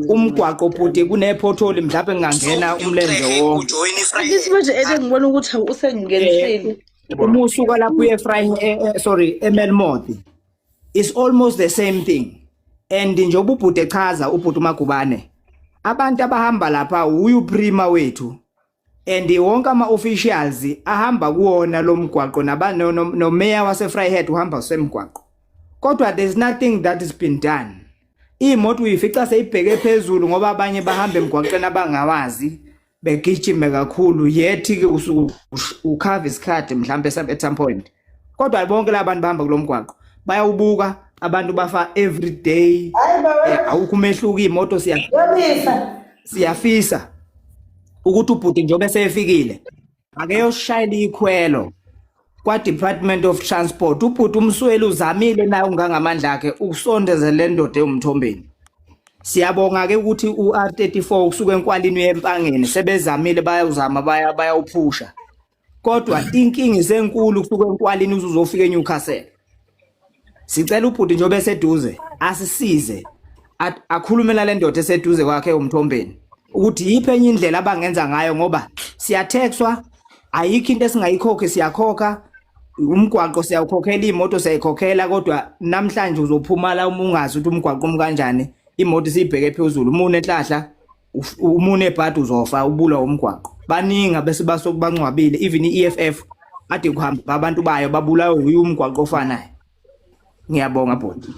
umgwaqo bhuti kune-pothole mhlawumbe ngingangena umlenze wonke Akithi manje ebe ngibona ukuthi usengingenisile. Uma usuka lapho uye Vryheid sorry eMelmoth it's almost the same thing and njengoba ubhuti echaza ubhuti uMagubane abantu abahamba lapha uyu prima wethu and wonke ama officials ahamba kuwona lo mgwaqo nabano no mayor wase Vryheid uhamba usemgwaqo kodwa there's nothing that has been done. Imoto uyifica seyibheke phezulu ngoba abanye bahamba emgwaqeni abangawazi begijime kakhulu yethi ke usuku ukhava isikhathi mhlambe at some point kodwa bonke labantu bahamba kulomgwaqo bayawubuka abantu bafa every day awukho umehluko imoto siyafisa ukuthi ubhuti njengoba esefikile ake yoshayela ikhwelo kwa Department of Transport ubhuti umsweli uzamile naye ungangamandla akhe ukusondeza le ndoda ewumthombeni. Siyabonga ke ukuthi uR34 usuke enkwalini uyempangeni sebezamile bayawuzama bayawuphusha kodwa inkinga isenkulu kusuka enkwalini uze uzofika eNewcastle. Sicela ubhuti njengoba eseduze asisize akhulume nale ndoda eseduze kwakhe umthombeni ukuthi yiphi enye indlela abangenza ngayo ngoba siyathexwa ayikho into esingayikhokhi siyakhokha. Umgwaqo siyawukhokhela, imoto siyayikhokhela, kodwa namhlanje uzophuma la uma ungazi ukuthi umgwaqo umkanjani, imoto isibheke phezulu, uma unenhlahla, uma unebhadi uzofa ubulwa umgwaqo. Baningi abese basokubancwabile, even i-EFF ade kuhamba abantu bayo babulawe uyu umgwaqo ofanayo. Ngiyabonga bhuti.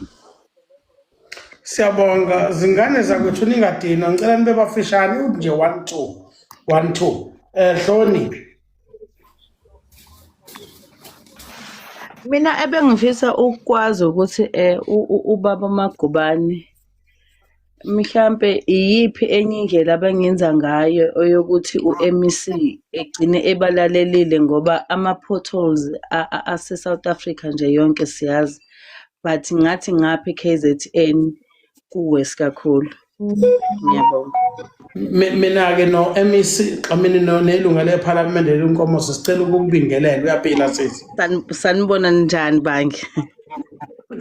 Siyabonga zingane zakwethu, ningadinwa, ngicela nibe bafishane nje 1 2 1 2. Hloni. Mina ebengifisa ukwazi ukuthi ubaba Magubane mhlampe iyiphi enye indlela abangenza ngayo eyokuthi u-MEC egcine ebalalelile, ngoba ama-potholes ase-South Africa nje yonke siyazi, but ngathi ngapha e-KZN ku-worse kakhulu. Ngiyabonga. Mina-ke no-MEC Xamini nelunga lephalamende leNkomosi sicela ukukubingelela. Uyaphila sisi? Sanibona, njani bange?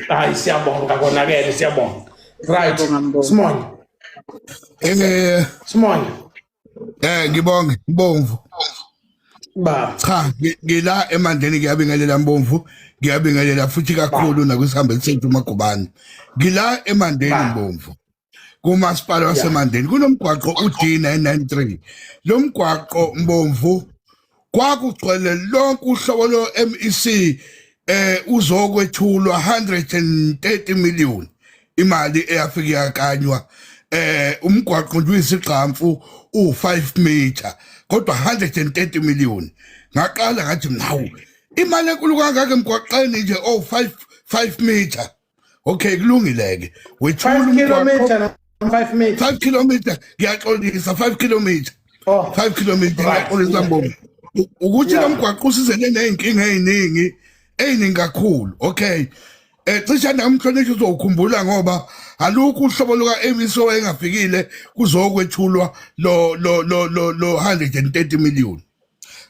Hayi, siyabonga, konakele, siyabonga. Right. Siyabonga, Mbongo. Simonye. Simonye. Ngibonge Mbomvu. Ba. Cha, ngila emandleni, ngiyabingelela Mbomvu, ngiyabingelela futhi kakhulu nakwisihambe sethu Magubane. Ngila emandeni Mbomvu. Kumasipala waseMandeni kunomgwaqo uD993. Lo mgwaqo Mbomvu kwakugcwele lonke uhlobo lo MEC, uzokwethulwa 130 million imali eyafika yakanywa. Umgwaqo nje uyisigqamfu u5 meter, kodwa 130 million. Ngaqala ngathi mnawu, imali enkulu kangaka emgwaqeni nje oh 5 5 meter. Okay, kulungile ke, wethula 5 umgwaqo. Kilometer no 5 meter. 5 kilometer, ngiyaxolisa, 5 kilometer. Oh. 5 kilometer, ngiyaxolisa Mbongo. Ukuthi lo mgwaqo usizele nezinkinga eziningi, eziningi kakhulu. Okay, cishe namhlonishwa uzokhumbula ngoba alukho uhlobo luka MEC owayengafikile kuzokwethulwa lo 130 million.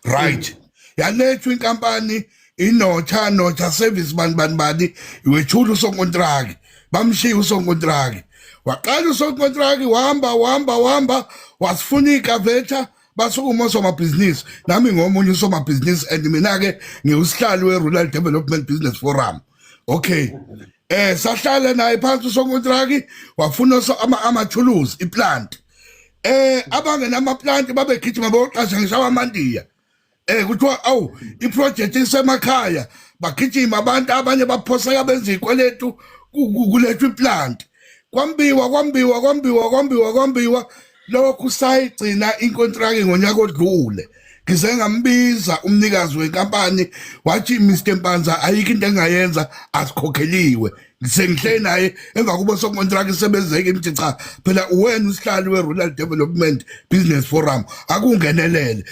Right, yalethwa inkampani inotha notha service, bani bani bani, wethula usonkontraki, bamshiya usonkontraki, waqala usonkontraki wahamba wahamba wahamba, wasifuna ikavetha basukuma osomabhizinisi. Nami ngomunye usomabhizinisi and mina-ke ngiwusihlalo we-Rural Development Business Forum. Okay, sahlala naye phansi usonkontraki, wafuna amathuluzi, iplant, abangenama plant babegijima boqasha ngisho abamandiya. Kuthiwa awu, iproject isemakhaya, bagijima abantu, abanye baphoseka benza izikweletu, kulethwa iplant, kwambiwa kwambiwa kwambiwa kwambiwa kwambiwa. Lokhu sayigcina inkontraki ngonyaka odlule. Ngize ngambiza umnikazi wenkampani, wathi, "Mr Mpanza, ayikho into engayenza, asikhokheliwe." Sengihle naye emva kuba sokontraki sebenzeke, imithi cha, phela uwena usihlalo we-Rural Development Business Forum, akungenelele.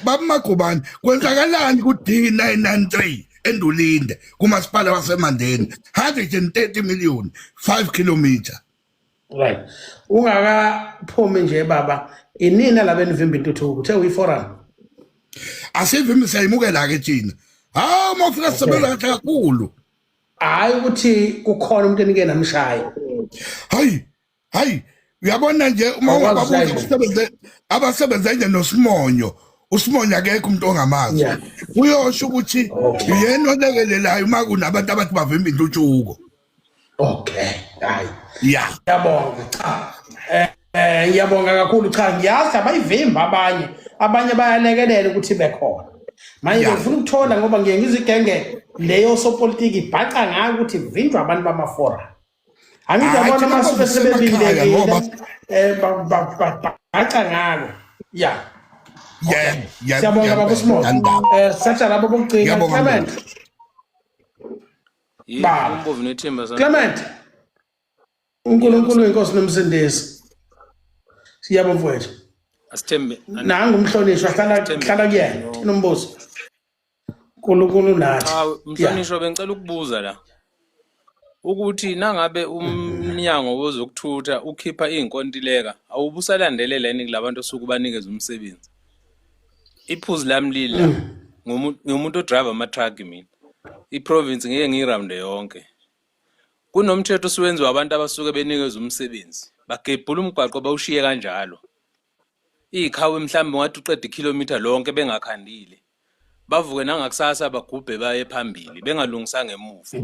Baba Magubane, kwenzakalani ku D993 eNdulinde kumasipala waseMandeni, 130 million, 5 kilometer? Right, ungakaphumi nje baba, inina laba enivimba intuthuko, uthe uyi-forum? Asivimbi, siyayimukela ke thina. Hawu, uma ufika sisebenza kahle kakhulu. Hayi, ukuthi kukhona umuntu enike namshaya? Hayi hayi, uyabona nje uma Awukwazi ungababuza ukushaya. abasebenze nje noSimonyo, uSimonyo akekho umuntu ongamazi. Uyosho ukuthi uyena olekelelayo uma kunabantu abathi bavimba intuthuko. Okay, hayi. Ya. Ngiyabonga, cha. Ngiyabonga kakhulu, cha, ngiyazi abayivimba abanye. Abanye bayalekelela ukuthi bekhona. Manje ngifuna ukuthola ngoba ngiye ngizigenge leyo sopolitiki ibhaca ngayo ukuthi vinjwa abantu bama-forum. Angithi Hhayi, yabona thina masuke sisemakhaya sebebindekile bhaca ngako. Ya. Yeah. Siyabonga baba Simo. Satha labo bokugcina. Ngiyabonga. Clement. Yebo, Baba. uMbovu nethimba sana. Clement. uNkulunkulu inkosi nomsindisi. Siyabonga mfowethu. Asithembe. Nangu umhlonishwa, hlala hlala kuyena. Thina umbuzo. uNkulunkulu nathi. Cha, mhlonishwa, bengicela ukubuza la. Ukuthi nangabe umnyango wezokuthutha ukhipha iy'nkontileka, awubusalandelela yini kulabantu osuke ubanikeza umsebenzi? Iphuzu lami lila. Ngumuntu odrive ama-truck mina. I-province ngeke ngiyirounde yonke. Kunomthetho osuwenziwa abantu abasuke benikezwe umsebenzi. Bagebhula umgwaqo bawushiye kanjalo. Iy'khawu mhlawumbe ungathi uqeda ikhilomitha lonke bengakhandile. Bavuke nangakusasa bagubhe baye phambili bengalungisanga emuva.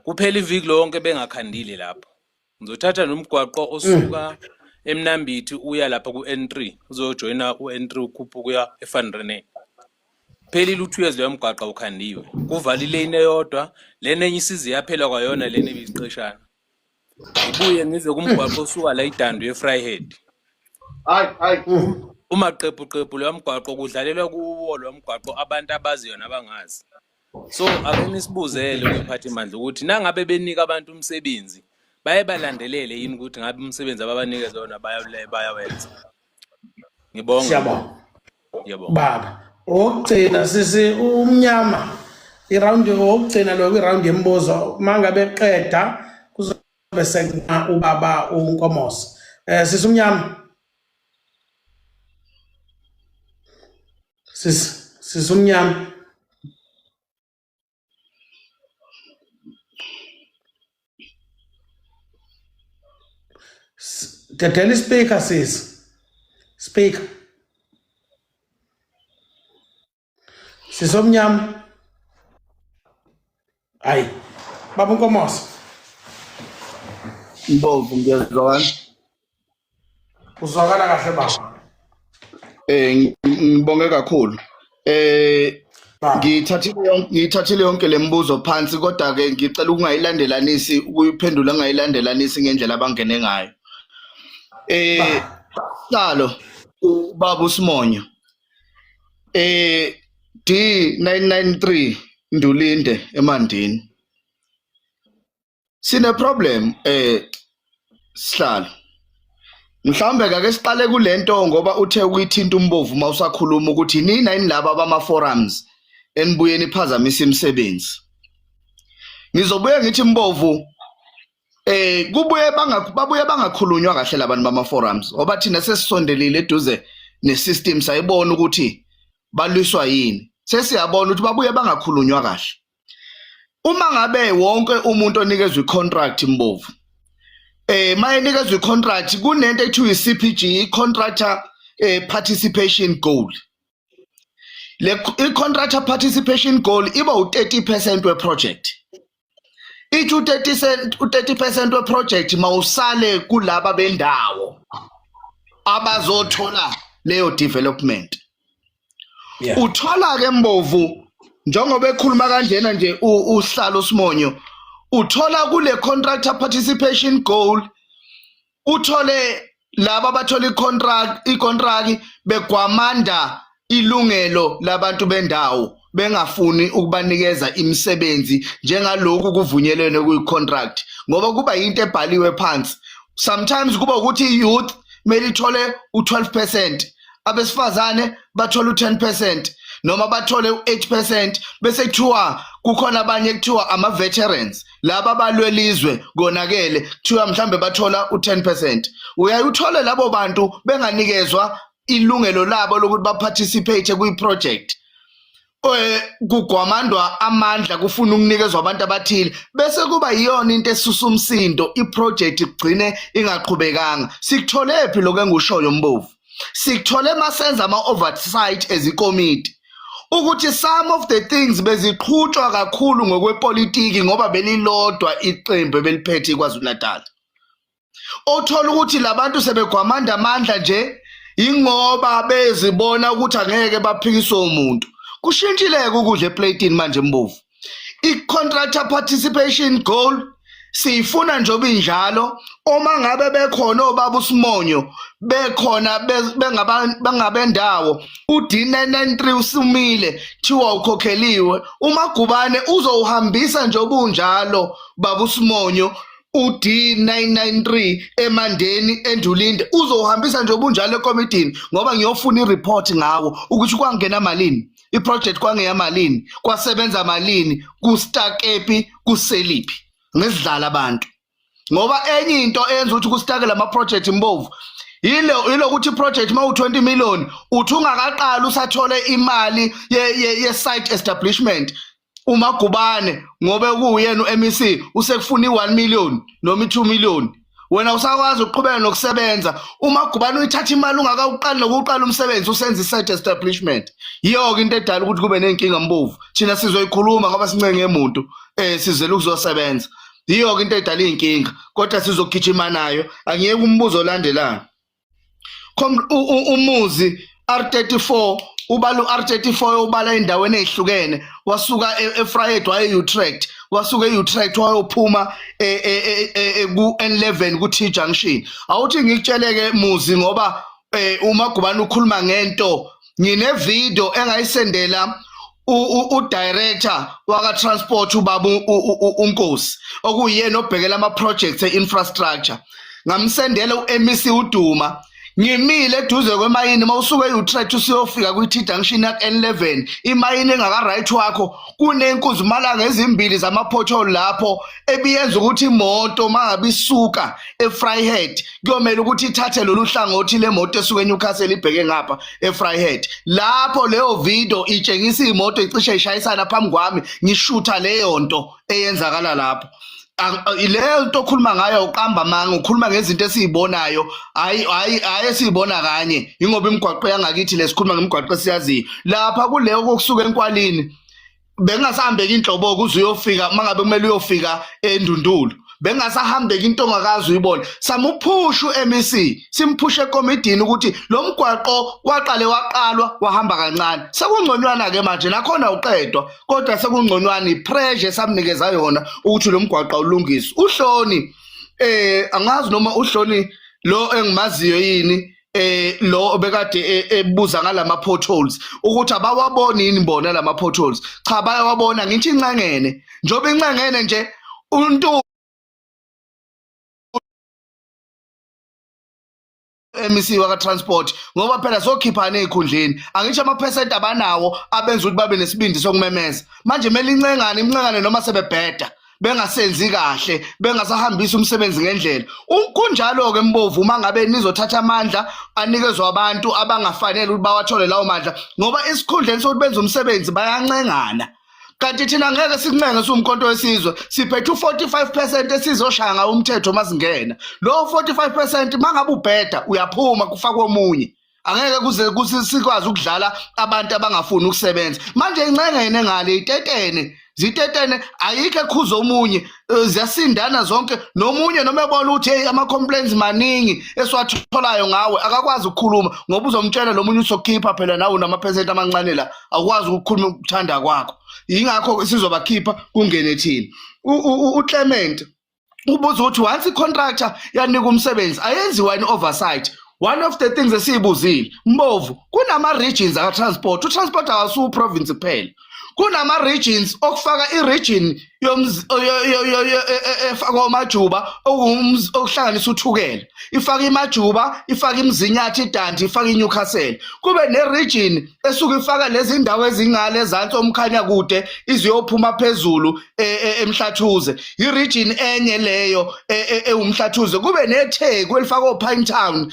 Kuphela iviki lonke bengakhandile lapho. Ngizothatha nomgwaqo osuka eMnambithi uya lapha ku-N3 uzojoyina u-N3 ukhuphuka uya eVan Renen. Phelile u-2 years loyo mgwaqo ukhandiwe. Kuvala ilane eyodwa, lena enye isize yaphela kwayona lena ebisiqeshana. Ngibuye ngize kumgwaqo osuka la iDandu eVryheid. Hayi hayi. Uma qephu qephu loyo mgwaqo kudlalelwa kuwo lo mgwaqo abantu abaziyo nabangazi. So ake nisibuzele kwiphathimandla ukuthi nangabe benika abantu umsebenzi baye balandelele yini ukuthi ngabe umsebenzi ababanikeza wona bayawenza. Ngibonga. Siyabonga. Ngiyabonga. Baba, okugcina sisi umnyama iround okugcina lo kwiround yemibuzo mangabe qeda kuzobe sekuna ubaba uNkomosi. Sisi umnyama. Sisi umnyama. Dedela ispeaker sisi. Speaker. Sisomnyama. Hayi. Baba uNkomosi. Mbovu ngiyazwakala. Uzwakala kahle baba. Ngibonge kakhulu. Ngiyithathile yonke lembuzo phansi kodwa ke ngicela ukungayilandelanisi ukuyiphendula ngayilandelanisi ngendlela abangene ngayo. Salo ubaba uSimonyo. D993 Ndulinde eMandini. Sine problem sihlalo. Mhlawumbe ake siqale kulento ngoba uthe ukuyithinta umbovu mawusakhuluma ukuthi nina yini laba bama forums enibuye niphazamisa imisebenzi. Ngizobuye ngithi mbovu kubuye babuye bangakhulunywa kahle labantu bama forums ngoba thina sesisondelile eduze nesystem sayibona ukuthi balwiswa yini. Sesiyabona ukuthi babuye bangakhulunywa kahle. Uma ngabe wonke umuntu onikezwe icontract mbovu mayenikezwe icontract kunento ekuthiwa i-CPG, i-contractor participation goal. Le i-contractor participation goal iba u-30% we-project. Ithi u-30% we-project mawusale kulaba bendawo abazothola leyo development. Uthola ke mbovu njengoba ekhuluma kanjena nje uhlalo Simonyo, uthola kule contractor participation goal uthole laba abathola icontract begwamanda ilungelo labantu bendawo bengafuni ukubanikeza imisebenzi njengaloku kuvunyelwene kuyi-contract ngoba kuba yinto ebhaliwe phansi. Sometimes kuba ukuthi i-youth kumele ithole u-12%, abesifazane bathole u-10% noma bathole u-8%, bese kuthiwa kukhona abanye kuthiwa ama-veterans laba abalwela izwe konakele kuthiwa mhlambe bathola u-10%. Uyaye uthole labo bantu benganikezwa ilungelo labo lokuthi baparticipate kwi-project. Kugwamandwa amandla kufuna ukunikezwa abantu abathile bese kuba yiyona into esusa umsindo iproject igcine ingaqhubekanga. Sikuthole phi lokho engushoyo mbovu? Sikuthole masenza ama-oversight ezikomiti ukuthi some of the things beziqhutshwa kakhulu ngokwepolitiki ngoba belilodwa iqembu ebeliphethe iKwaZulu Natal. Othola ukuthi labantu sebegwamanda amandla nje ingoba bezibona ukuthi angeke baphikiswe umuntu. Kushintshileke ukudla eplatini manje mbovu. I-contractor participation goal siyifuna njengoba injalo. Uma ngabe bekhona obaba uSimonyo bekhona bengabendawo u-D993 usumile kuthiwa ukhokheliwe uMagubane uzowuhambisa njengoba unjalo baba uSimonyo u-D993 eMandeni eNdulinde uzowuhambisa njengoba unjalo ekomidini ngoba ngiyofuna ireport ngawo ukuthi kwangena malini iproject, kwangeyamalini, kwasebenza malini, kustakepi kuseliphi ngezidlala abantu. Ngoba enye into eyenza ukuthi kustake lama project mbovu yilo ilokuthi iproject mawu 20 million uthi ungakaqali usathole imali ye site establishment uMagubane ngoba kuwuyena uMEC usekufuna i1 million noma i2 million. Wena usakwazi ukuqhubeka nokusebenza. Uma gubani uyithatha imali ungakawuqali nokuqala umsebenzi usenza i-site establishment. Yiyo-ke into edala ukuthi kube ney'nkinga Mbovu. Thina sizoyikhuluma ngoba sincenge muntu sizele ukuzosebenza. Yiyo-ke into edala iy'nkinga kodwa sizogijima nayo. Angiyeke umbuzo olandelayo. Umuzi R34 ubala u-R34 ubala endaweni ezihlukene wasuka eVryheid waye e-Utrecht wasuka e-Utrecht wayophuma ku-N11 ku-T junction. Awuthi ngikutsheleke Muzi ngoba uMagubane ukhuluma ngento, ngine video engayisendela u-director waka transport ubaba uNkosi okuyena obhekela ama projects e-infrastructure. Ngamsendela u-MEC uDuma ngimile eduze kwemayini mawusuka e-Utrecht usiyofika kwi-T junction yak N11 imayini engaka right wakho kunenkuzimalanga ezimbili zama-pothole lapho ebiyenza ukuthi imoto mangabe isuka eVryheid kuyomela ukuthi ithathe lolu hlangothi lemoto esuka eNewcastle ibheke ngapha eVryheid. Lapho leyo video itshengisa imoto icishe ishayisana phambi kwami ngishutha leyo nto eyenzakala lapho. Leyo nto okhuluma ngayo uqamba amanga, ukhuluma ngezinto esizibonayo, hayi hayi hayi esizibona kanye ingoba imigwaqo yangakithi lesikhuluma ngemigwaqo esiyaziyo lapha kuleyo kokusuka enkwalini bengasahambeki inhlobo kuze uyofika mangabe kumele uyofika eNdundulu bengasahambeki into ongakazi uyibona. Samuphusha u-MEC simphushe ekomidini ukuthi lo mgwaqo waqale waqalwa wahamba kancane sekungconywana ke manje nakhona uqedwa kodwa sekungconywana ipressure samnikeza yona ukuthi lo mgwaqo ulungiswe. Uhloni angazi noma uhloni lo engimaziyo yini lo obekade ebuza ngalama potholes ukuthi abawaboni yini bona lama potholes. Cha bayawabona, ngithi incengene njoba incengene nje untu MEC waka transport ngoba phela sokhiphana ezikhundleni angisho ama percent abanawo abenza ukuthi babe nesibindi sokumemeza manje kumele incengane imncengane noma sebebheda bengasenzi kahle bengasahambisi umsebenzi ngendlela. Kunjalo ke Mbovu uma ngabe nizothatha amandla anikezwa abantu abangafanele ukuthi bawathole lawo mandla ngoba esikhundleni sokuthi benze umsebenzi bayancengana. Kanti thina ngeke sikuncenge siwumkhonto wesizwe siphethe u-45% esizoshaya ngawo umthetho masingena. Lo 45% mangabe ubheda uyaphuma kufakwe omunye. Angeke kuze sikwazi ukudlala abantu abangafuni ukusebenza. Manje incengene ngale itetene zitetene ayikho ekhuza omunye ziyasindana zonke nomunye noma ebona ukuthi hey ama complaints maningi esiwatholayo ngawe akakwazi ukukhuluma ngoba uzomtshela lo munye uzokhipha phela nawe unama percent amancane la awukwazi ukukhuluma ukuthanda kwakho. Yingakho sizobakhipha kungene thina. uClement ubuza ukuthi once i-contractor yanika umsebenzi ayenziwa in oversight. One of the things esiyibuzile Mbovu kunama regions aka transport, utransport awusu province kuphela, kunama regions okufaka i-region efakwa uMajuba okuhlanganisa uThukela, ifaka iMajuba, ifaka iMzinyathi, iDundee, ifaka iNewcastle, kube ne-region esuke ifaka lezi ndawo ezingale ezansi omkhanya kude iziyophuma phezulu eMhlathuze, i-region enye leyo ewuMhlathuze, kube neTheku elifaka oPinetown,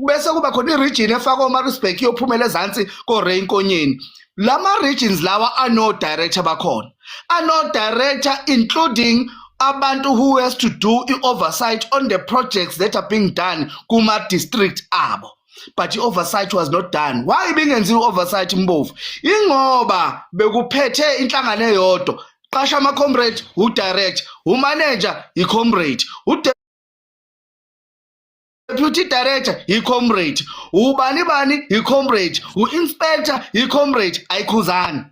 bese kuba khona i-region efaka oMaritzburg iyophumela ezansi koRay Nkonyeni. Lama regions lawa ano director bakhona, ano director including abantu who has to do i-oversight on the projects that are being done kuma district abo, but i-oversight was not done. Why ibingenziwa i-oversight Mbovu? Ingoba bekuphethe inhlangano eyodwa, qasha ama-comrade, u-director, umanager i-comrade, u-deputy director i-comrade, ubani bani i-comrade, u-inspector i-comrade. Ayikhuzani,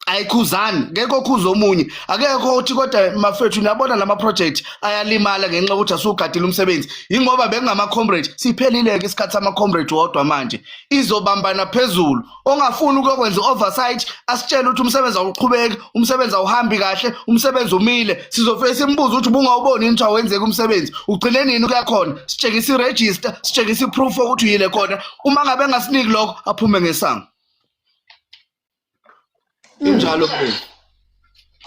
ayikhuzani, ngeke okhuza omunye akekho othi kodwa mafethu niyabona lama project ayalimala ngenxa yokuthi asugadile umsebenzi ingoba bekungama comrade. Siphelile ke isikhathi sama comrade wodwa manje izobambana phezulu. Ongafuni ukuyokwenza i-oversight asitshele ukuthi umsebenzi awuqhubeki, umsebenzi awuhambi kahle, umsebenzi umile, sizofike simbuze ukuthi ubungawuboni yini ukuthi awenzeki umsebenzi, ugcine nini ukuya khona, sitshengise i-register, sitshengise i-proof ukuthi uyile khona. Uma ngabe engasiniki lokho aphume ngesango. Injalo mfethu.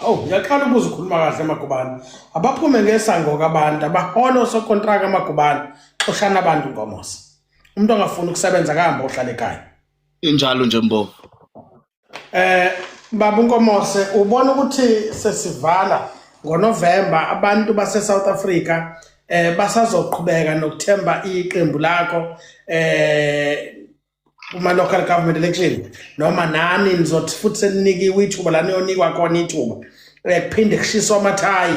Awu ngiyaqala ukuze ukhuluma kahle Magubane. Abaphume ngesango kabantu abahola osokontraka Magubane. Xoshana abantu Nkomosa. Umuntu ongafuni ukusebenza akahamba ohlala ekhaya. Injalo nje Mbovu. Baba uNkomose ubona ukuthi sesivala ngoNovember abantu base South Africa. Basazoqhubeka nokuthemba iqembu lakho kuma local government election, noma nani nizothi futhi seninikiwe ithuba la niyonikwa khona ithuba, kuphinde kushiswa amathayi,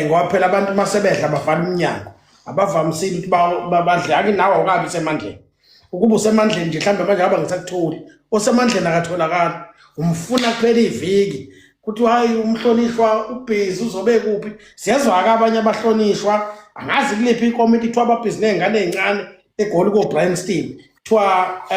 ngoba phela abantu masebedla bavala umnyango, abavamisile ukuthi badle. Ake nawe awukabi semandleni. Ukuba usemandleni nje mhlawumbe manje aba ngisakutholi. Osemandleni akatholakali, umfuna kuphela iviki, kuthi hayi, umhlonishwa ubhizi, uzobe kuphi? Siyezwa-ke abanye abahlonishwa, angazi kuliphi ikomiti, kuthiwa ababhizi ney'ngane ey'ncane eGoli ko-Bryanston, kuthiwa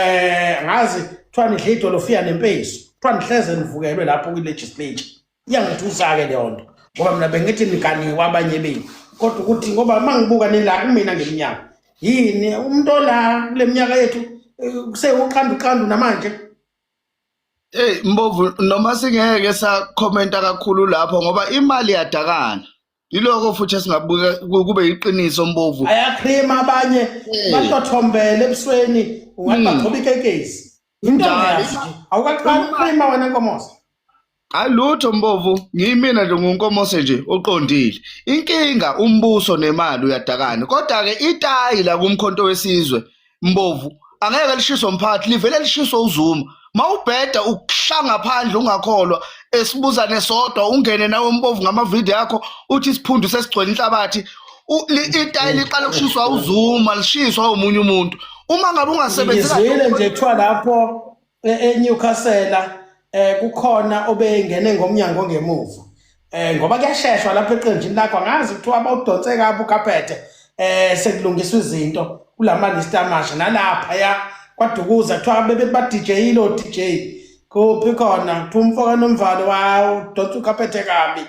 angazi, kuthiwa nidle idolofiya nempesu, kuthiwa nihleze nivukelwe lapho kwi-legislature. Iyangithusa-ke leyo nto, ngoba mina bengithi niganiwe abanye benu, kodwa ukuthi ngoba uma ngibuka nila kumina ngeminyaka yini umuntu ola kule minyaka yethu, kusewuqandu namanje. Hey Mbovu, noma singeke sa-commenta kakhulu lapho ngoba imali iyadakana. Yiloko futhi esingabuka kube iqiniso, Mbovu. Ayakhrima abanye, batothombele ebusweni, ungathi bagcoba ikekezi, into Njalo. ongayazi nje. Awukaqali ukhrima wena, Nkomose? Hayi lutho Mbovu, ngiyimina nje nguNkomose nje oqondile. Inkinga umbuso nemali uyadakana. Kodwa ke itayi la kuMkhonto weSizwe, Mbovu, angeke lishiswe umphathi, livele lishiswe uZuma. Mawubheda ukuhlanga phandle ungakholwa esibuzane sodwa, ungene nawe Mbovu ngamavidiyo akho uthi isiphundu sesigcwele inhlabathi. Itayi liqala ukushiswa uZuma, lishiswa omunye umuntu. Uma ngabe ungasebenzi kahle. Ngizwile nje kuthiwa lapho eNewcastle kukhona obengene ngomnyango ongemuva, ngoba kuyasheshwa lapha eqenjini lakho, angazi kuthiwa abawudonse kabi ukhaphethe, sekulungiswa izinto kulama list amasha. Nalapha ya kwaDukuza kuthiwa bebe ba DJ ilo DJ kuphi khona, kuthiwa umfoka Nomvalo wawudonsa ukhaphethe kabi,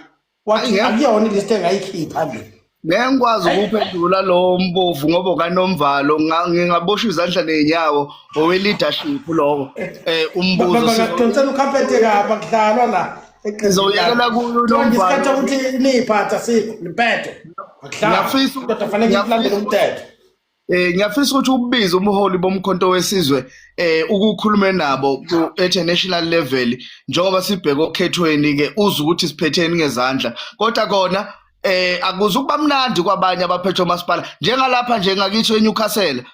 wathi akuyona ilist engayikhipha le. Ngeke ngikwazi ukuphendula lowo Mbovu ngoba kaNomvalo ngingaboshwa izandla ney'nyawo, owe-leadership lokho umbuzo. Bangadonsela ukhaphethe kabi, akudlalwa la eqenjini. Sizoyekela kuyo. Manje isikhathi Nomvalo. sokuthi niyiphatha sikho niphethe, akudlalwa. Kodwa fanele kulandele umthetho. Ngiyafisa ukuthi ubize umholi boMkhonto weSizwe ukukhulume nabo ku international level njengoba sibheke okhethweni ke, uze ukuthi siphetheni ngezandla, kodwa kona akuze ukuba mnandi kwabanye abaphethwe umasipala njengalapha nje ngakithi eNewcastle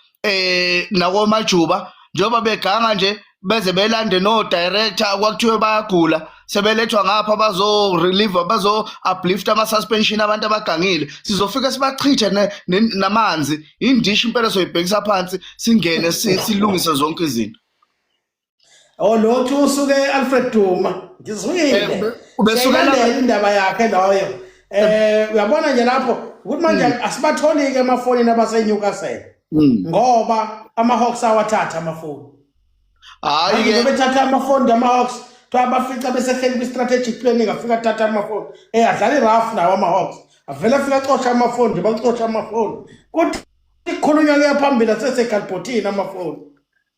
nakoMajuba, njengoba beganga nje beze belande no director kwakuthiwe bayagula, sebelethwa ngapha bazo relieve, bazo uplift ama suspension abantu abagangile. Sizofika sibachithe namanzi indishi impela, soyibhekisa phansi, singene silungise zonke izinto. Oh, lo thi usuke Alfred Duma, ngizwile. Ubesukela- Indaba yakhe loyo. Uyabona nje lapho ukuthi manje asibatholi ke amafonini abaseNewcastle ngoba ama Hawks awathatha amafoni. Hayi Manje ke bethatha amafoni ama Hawks, kuthiwa abafica besehleli kwi-strategic planning, afika athatha amafoni. Adlala i-rough nawo ama Hawks. Avele afika acosha amafoni nje, bacosha amafoni. Kuthi kukhulunywa kuya phambili asesekhalibhothini amafoni.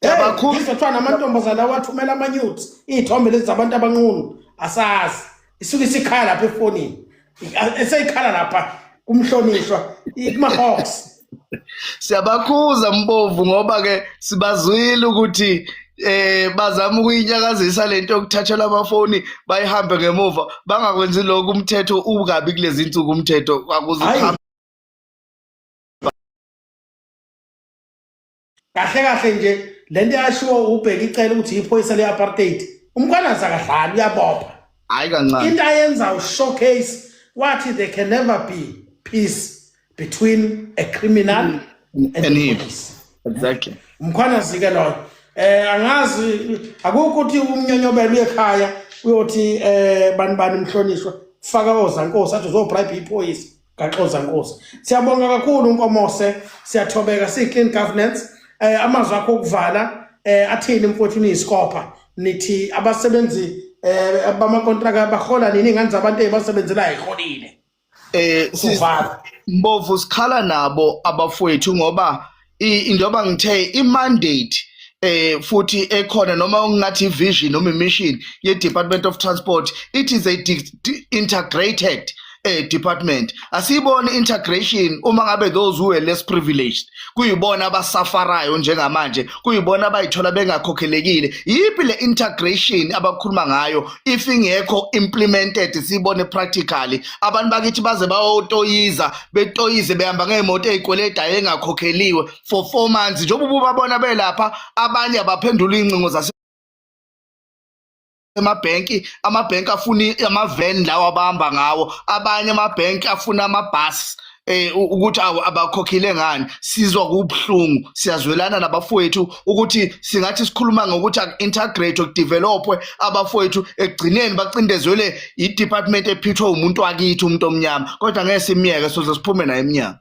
Hey, ngizwa kuthiwa namantombazane awathumela ama-nudes, iy'thombe lezi zabantu abanqunu, asazi. Isuke isikhala lapha efonini. Eseyikhala lapha kumhlonishwa kuma-Hawks. Siyabakhuza Mbovu ngoba ke sibazwile ukuthi bazama ukuyinyakazisa lento yokuthathela amafoni bayihambe ngemuva, bangakwenzi lokho. Umthetho ukabi kulezi insuku, umthetho akuze Hayi. ukuhamba. Kahle kahle nje lento yashiwo uBheki Cele ukuthi iphoyisa le-apartheid, uMkhwanazi akadlali, uyabopha. Hayi kancane. Into ayenza u-showcase, wathi there can never be peace between a criminal and, And the him. police. Umkhwanazi ke loyo. Angazi, akukho ukuthi umnyonyobelo uye ekhaya uyothi bani bani mhlonishwa, faka ozankosi, athi uzobribe iphoyisa gaxoza nkosi. Siyabonga kakhulu Nkomose, siyathobeka, si clean governance. Amazwi akho okuvala athini mfowethu? Niyisikopha, nithi abasebenzi bamakontraka bahola nini? Ingane zabantu ezibasebenzelayo iholile. Uvala. Mbovu, sikhala nabo abafowethu ngoba njengoba ngithe i-mandate futhi ekhona, noma ungathi i-vision noma i-mission ye-Department of Transport, it is a integrated Department. Asiyiboni integration uma ngabe those who are less privileged kuyibona abasafarayo njengamanje, kuyibona abayithola bengakhokhelekile. Yiphi le integration abakhuluma ngayo if ingekho implemented, siyibone practically? Abantu bakithi baze bayotoyiza, betoyize, behamba ngey'moto ey'kweletayo engakhokheliwe for 4 months, njengoba ububabona belapha. Abanye abaphendula iy'ncingo zase emabhenki, amabhenki afuna ama-van lawa abahamba ngawo, abanye amabhenki afuna amabhasi ukuthi abakhokhile ngani. Sizwa kubuhlungu, siyazwelana nabafowethu ukuthi singathi sikhuluma ngokuthi aku-integrate, kudevelopwe abafowethu, ekugcineni bacindezelwe i-department ephithwe umuntu wakithi, umuntu omnyama. Kodwa ngeke simyeke, soze siphume naye emnyango.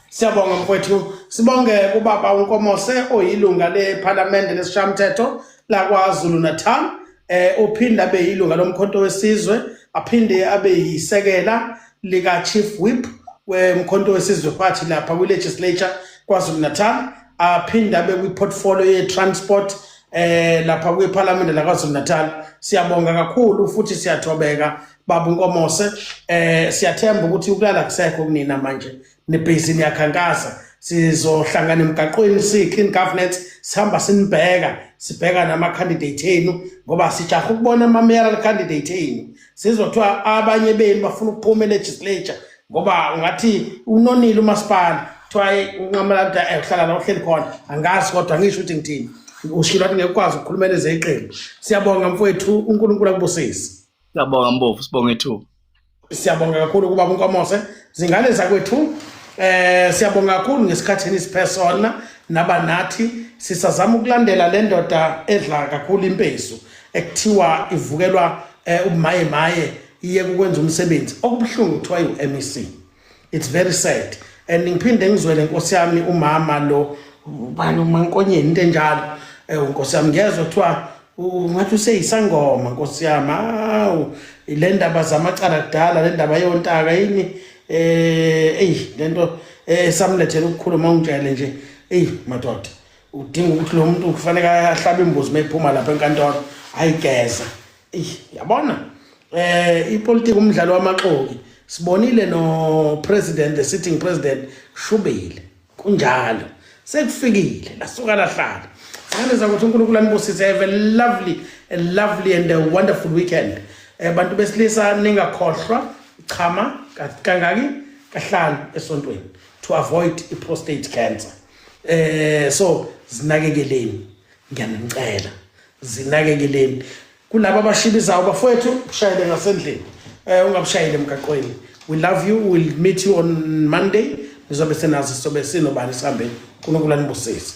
Siyabonga mfowethu. Sibonge ubaba uNkomose oyilunga leParliament lesishayamthetho la KwaZulu Natal. Uphinda abe yilunga lomkhonto wesizwe, aphinde abe yisekela lika Chief Whip wemkhonto wesizwe party lapha kwi legislature KwaZulu Natal, aphinde abe kwi portfolio ye transport lapha kwiParliament la KwaZulu Natal. Siyabonga kakhulu futhi siyathobeka, baba uNkomose. Siyathemba ukuthi ukulala kusekho kunina manje, nibhizi niyakhankasa. Sizohlangana emgaqweni siyi-clean governance, sihamba sinibheka, sibheka nama-candidate enu, ngoba sijaha ukubona ama-mayoral candidate enu. Sizothiwa abanye benu bafuna ukuphuma e-legislature ngoba ungathi unonile umasipala, kuthiwa unqamala uhlala la uhleli khona. Angazi, kodwa ngisho ukuthi ngithini, ushilo wathi ngeke ukwazi ukukhulumela ezeqembu. Siyabonga mfowethu, uNkulunkulu akubusise. Siyabonga Mbovu, sibonge ithuba. Siyabonga kakhulu kubaba uNkomose. Zingane zakwethu, siyabonga kakhulu ngesikhathi enisiphe sona naba nathi. Sisazama ukulandela le ndoda edla kakhulu impesu ekuthiwa ivukelwa ubumaye maye iye ukwenza umsebenzi okubuhlungu, kuthiwa iwu-MEC. It's very sad and ngiphinde ngizwele, nkosi yami, umama lo ubani, uMankonyeni, into enjalo. Nkosi yami, ngiyezwa kuthiwa ungathi useyisangoma, nkosi yami. Awu, le ndaba zamacala kudala, le ndaba yontaka yini, eyi, lento esamlethela ukukhuluma. Ungitshele nje, eyi madoda, udinga ukuthi lo muntu kufanele ahlabe imbuzi mayiphuma lapha enkantolo, ayigeza. Eyi, yabona, ipolitiki umdlalo wamaxoki. Sibonile no president, the sitting president, shubile kunjalo, sekufikile lasuka lahlala. Singaneza ukuthi uNkulunkulu anibusise. Have a lovely and a wonderful weekend. Bantu besilisa, ningakhohlwa chama kangaki? Kahlanu esontweni, to avoid i-prostate cancer. So zinakekeleni, ngiyanicela, zinakekeleni. Kulabo abashibizayo, bafowethu, ushayele ngasendlini, ungabushayeli emgaqweni. We love you. We'll meet you on Monday. Nizobe senazi sobe sinobani sihambeni. uNkulunkulu anibusise.